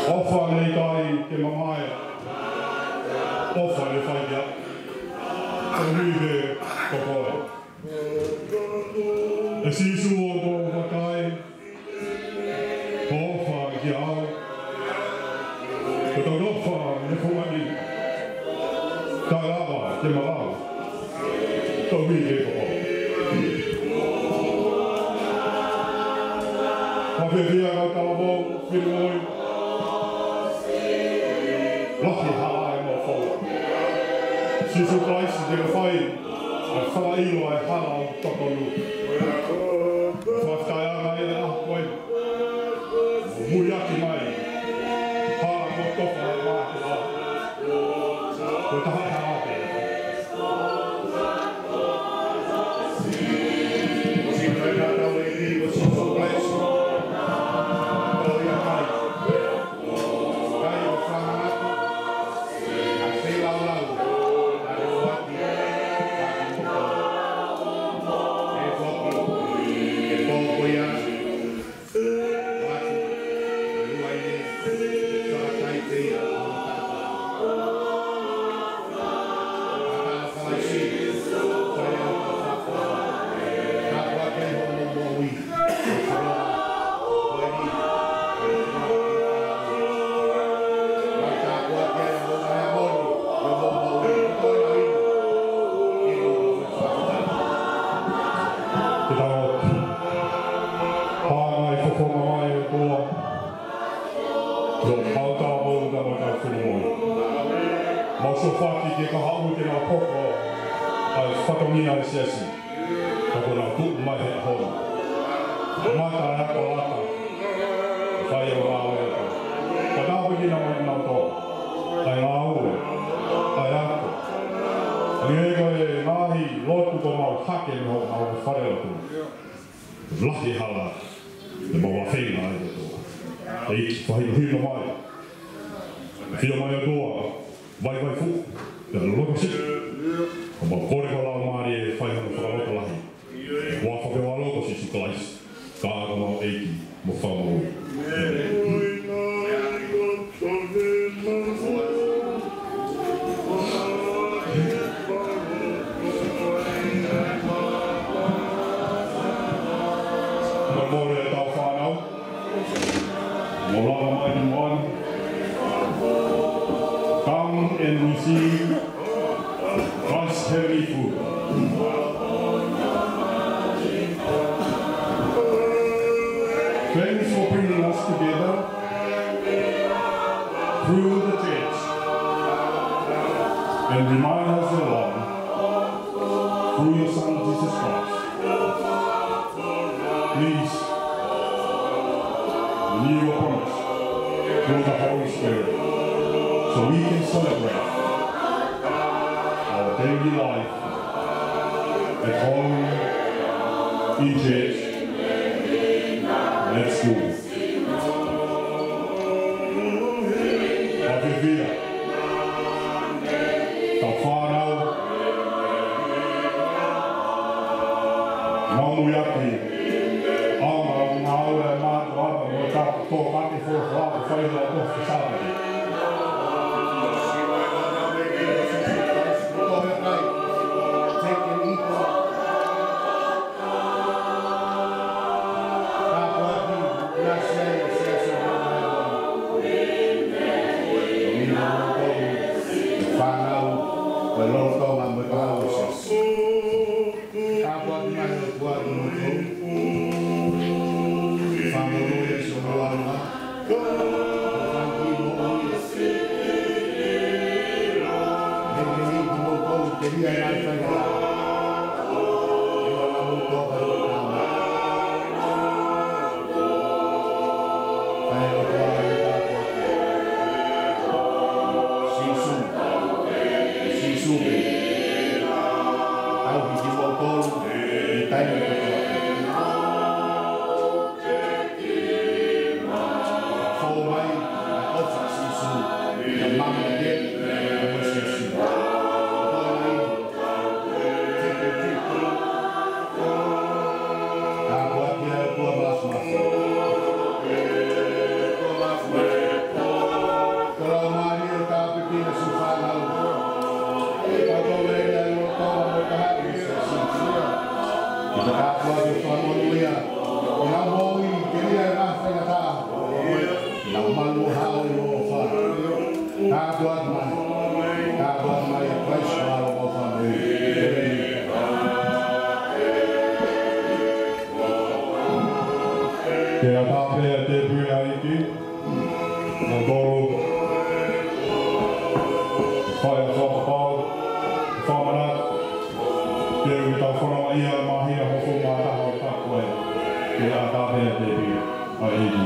ʻOfa ʻikai ke mamae, ʻofa ʻe fai ia. Koeʻuhi ko koe. ʻE Sīsū, ʻoku ou vakai, ʻofa kiate au. Ko e tau ʻofa ʻi he fonua ni. Taʻe lava ke maʻau. Koeʻuhi ko koe. Ka fiefia kau talavou, finemui. Lahi hala ʻemau fola. Sīsū Kalaisi te ke fai ʻa e fakaʻilo ʻa e hala ʻoku totonu. Fakafetaʻi ʻa e ʻaho ko eni. Muiaki mai. Hala ko tofa mai te hala. Ko e taha hala te. Ko e kau tau mau, tau mau tau fili moi. Mau sofaki ke ka haʻu ke nau hoko ʻa e fatongia ʻa e siasi. Ka ko ʻenau tuʻu mai he ʻaho ni. Mata e ako lata. Fai o ngāue ata. Ka nau piki na mai nau tō. ʻA e ngāue. ʻA e ako. ʻA e ko e ngaahi lotu ko mau hake no mau fale lotu. Lahi hala, te mau afeina ai ʻOtua. ʻEiki, fakahinohino mai. Fio mai ʻOtua, vaivai fuʻu, te loko siʻi. Ko mau kole ko e Laumālie ʻe fai hono fakalotolahi. Huafa pē ʻo ho ʻAlo ko Sīsū Kalaisi. Ka ko homau ʻEiki mo Fakamoʻui. ʻĒmeni. Mole ʻetau fānau. Mo lava mai ni moana. Come and receive Christ's heavenly food. Thanks for bringing us together through the church and remind us, O Lord, through your Son, Jesus Christ. Please renew your promise through the Holy Spirit so we can celebrate our daily life at home, in church, and at school. Ka fefia, ka fānau, mau muiaki, ʻa e ngāue ʻa e mātuʻa, mo e ka tō kake folofola, ko fai la ko Sāpate. Take and eat. Tāpuaki, ngaahi siasi, siasi, fānau, ko e lolotonga mo e kau siasi. Tāpuaki mai ʻOtua kimoutolu. Fakamoʻui ʻa e siasi ʻo Moana. Fō mai ʻa e ʻofa ʻa Sīsū, ʻi he mama ke, ʻa e Siasi. Fō mai, take a drink. Tāpuaki ʻa e ʻOtua Māfimafi. ʻOtua Māfimafi. Ko e Laumālie ʻo tāpuekina siʻi fānau. Pea tau lele ai ʻo tau mo taha ʻi he Siasi. Ke ta tāpuaki ʻo fakamoʻui ia. Ko ʻenau moʻui, ke lea ʻa e faingataʻa. Nau malu hao ʻi ho ʻofa. Tāpuaki mai. Tāpuaki mai ʻa Kalaisi ko homau Fakamoʻui. Ke ʻatā pē ʻa e tēpile ʻa e ʻEiki. Naʻa tau fai ʻa e fakapapau, fakamanatu, ke u tau fanongo ia māhina hongofulu mā taha ʻo e taʻu ko ē, ke ʻatā pē ʻa e tēpile ʻa e ʻEiki.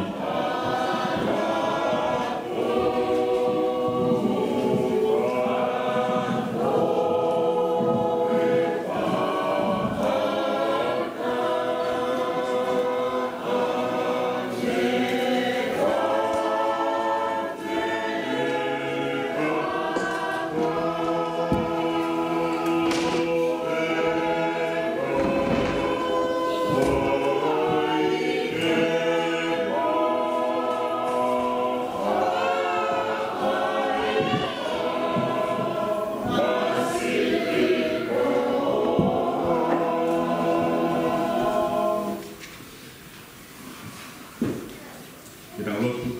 Ke tau lotu.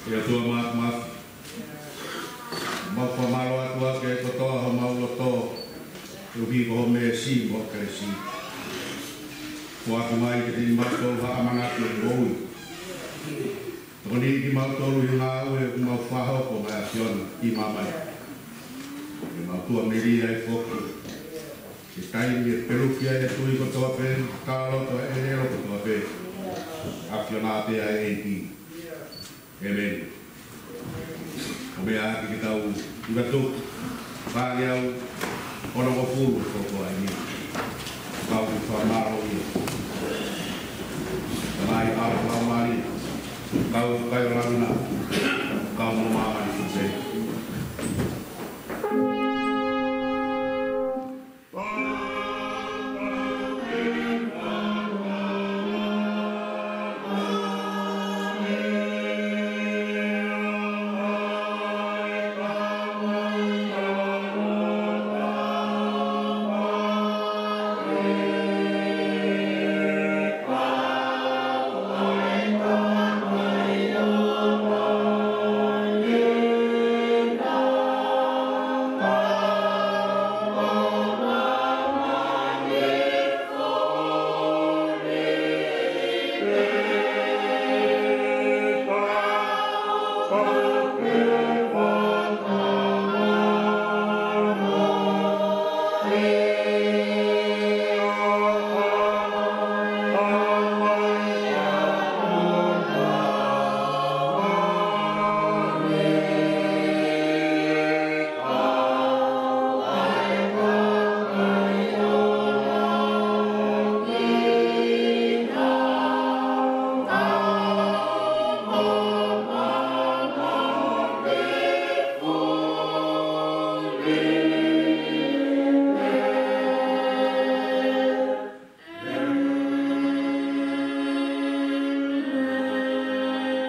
ʻE ʻOtua Māfimafi, mau fakamālō atu ʻaki e kotoa homau loto, koeʻuhi ko hoʻo meesi mo hoʻo kelesi. Foaki mai kiate kimautolu ha ʻamanaki ʻo e moʻui. Tokoniʻi kimautolu ʻi he ngāue ʻoku mau fakahoko maʻa e ʻAfiona ʻi māmani. Ke mau tuʻamelie ai foki he taimi ʻe peluki ai e tui kotoa pē, ka loto e ʻelelo kotoa pē. ʻAfiona pē ʻa e ʻEiki. ʻĒmeni. Ko e meʻa ʻaki ke tau hiva tuku, fāngeau onongofulu ko e kotoa ʻeni. Kau ki he fakamālōʻia. Tamai, ʻAlo, Laumālie, kau kai o lavina, kau mo māmani fuse.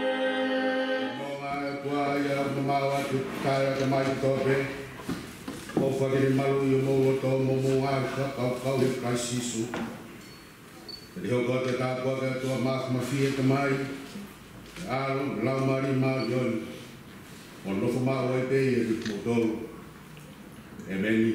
Mo ngā ʻOtua ia ʻoku mau ʻatu taʻe ʻata mai kotoa pē, ʻofa ke ne maluʻi homou loto mo homou ngaahi fakakaukau ʻia Kalaisi Sīsū. Ke ne hoko atu e tāpuaki ʻa e ʻOtua Māfimafi, ʻa e Tamai, ʻa e ʻAlo, Laumālie Māʻoniʻoni, ʻo nofo maʻu ai pē ia ʻiate kimoutolu. ʻĒmeni.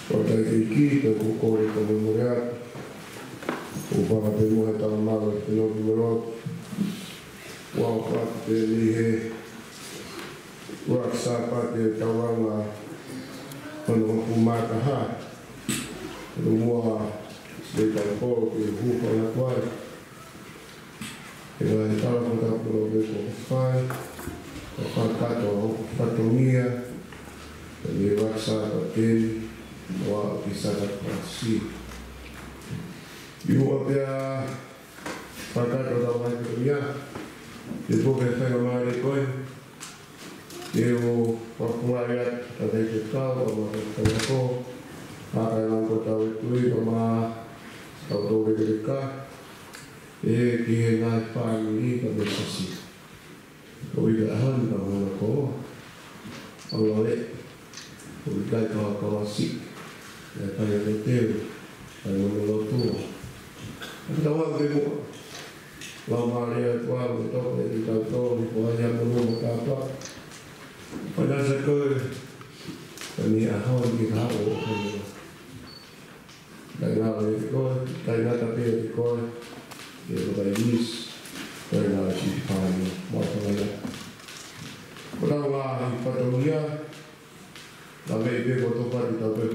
ʻOtua ʻEiki, ʻoku ou kole ke u kole atu. ʻOku ou fakamolemole he talamalu ʻo e Tonga Tuʻuloa. ʻOku ou fakamolemole he ʻuluaki Sāpate ʻo e taʻu ua afe hongofulu mā taha. Ko e muʻa se taʻu ko ē ke hūfanga atu ai. ʻI he ngaahi talafakatapu ko ē kuo fai, ʻo fakakakato hoku fatongia, ʻi he ʻuluaki Sāpate ni, ʻo aʻu ki he Sāpate Fakaʻosi. ʻI he ʻaho pē ʻa Fakataha atu ʻa e ʻOtua, ke puke faingamālie ko eni ke u fakapulai atu ʻa e fekau ʻa e Mātuʻa Tapu, ʻa e kāinga ko Tauʻetuʻi, pea mo e kau tō vekeleka, ʻa e ki he ngaahi fāmili pea mo e siasi. Ko ia ʻa e ʻaho ni ka mana ko ʻAulale, ʻoku ʻikai ko ha kalasi, ʻe kai ʻa e teu, kai mana lotua. ʻOku tau ʻalu ki muʻa. Laumālie ʻa e ʻOtua ʻoku toko ʻiate kitautolu, ko ia mo e moʻui mo e tapa. Pea naʻa sa koe, ka ni ʻaho ni ki ha o hana. Kae ngata pē ʻiate koe, kae ngata pē ʻiate koe, ʻe ko kai nis, kae ngata ki fai.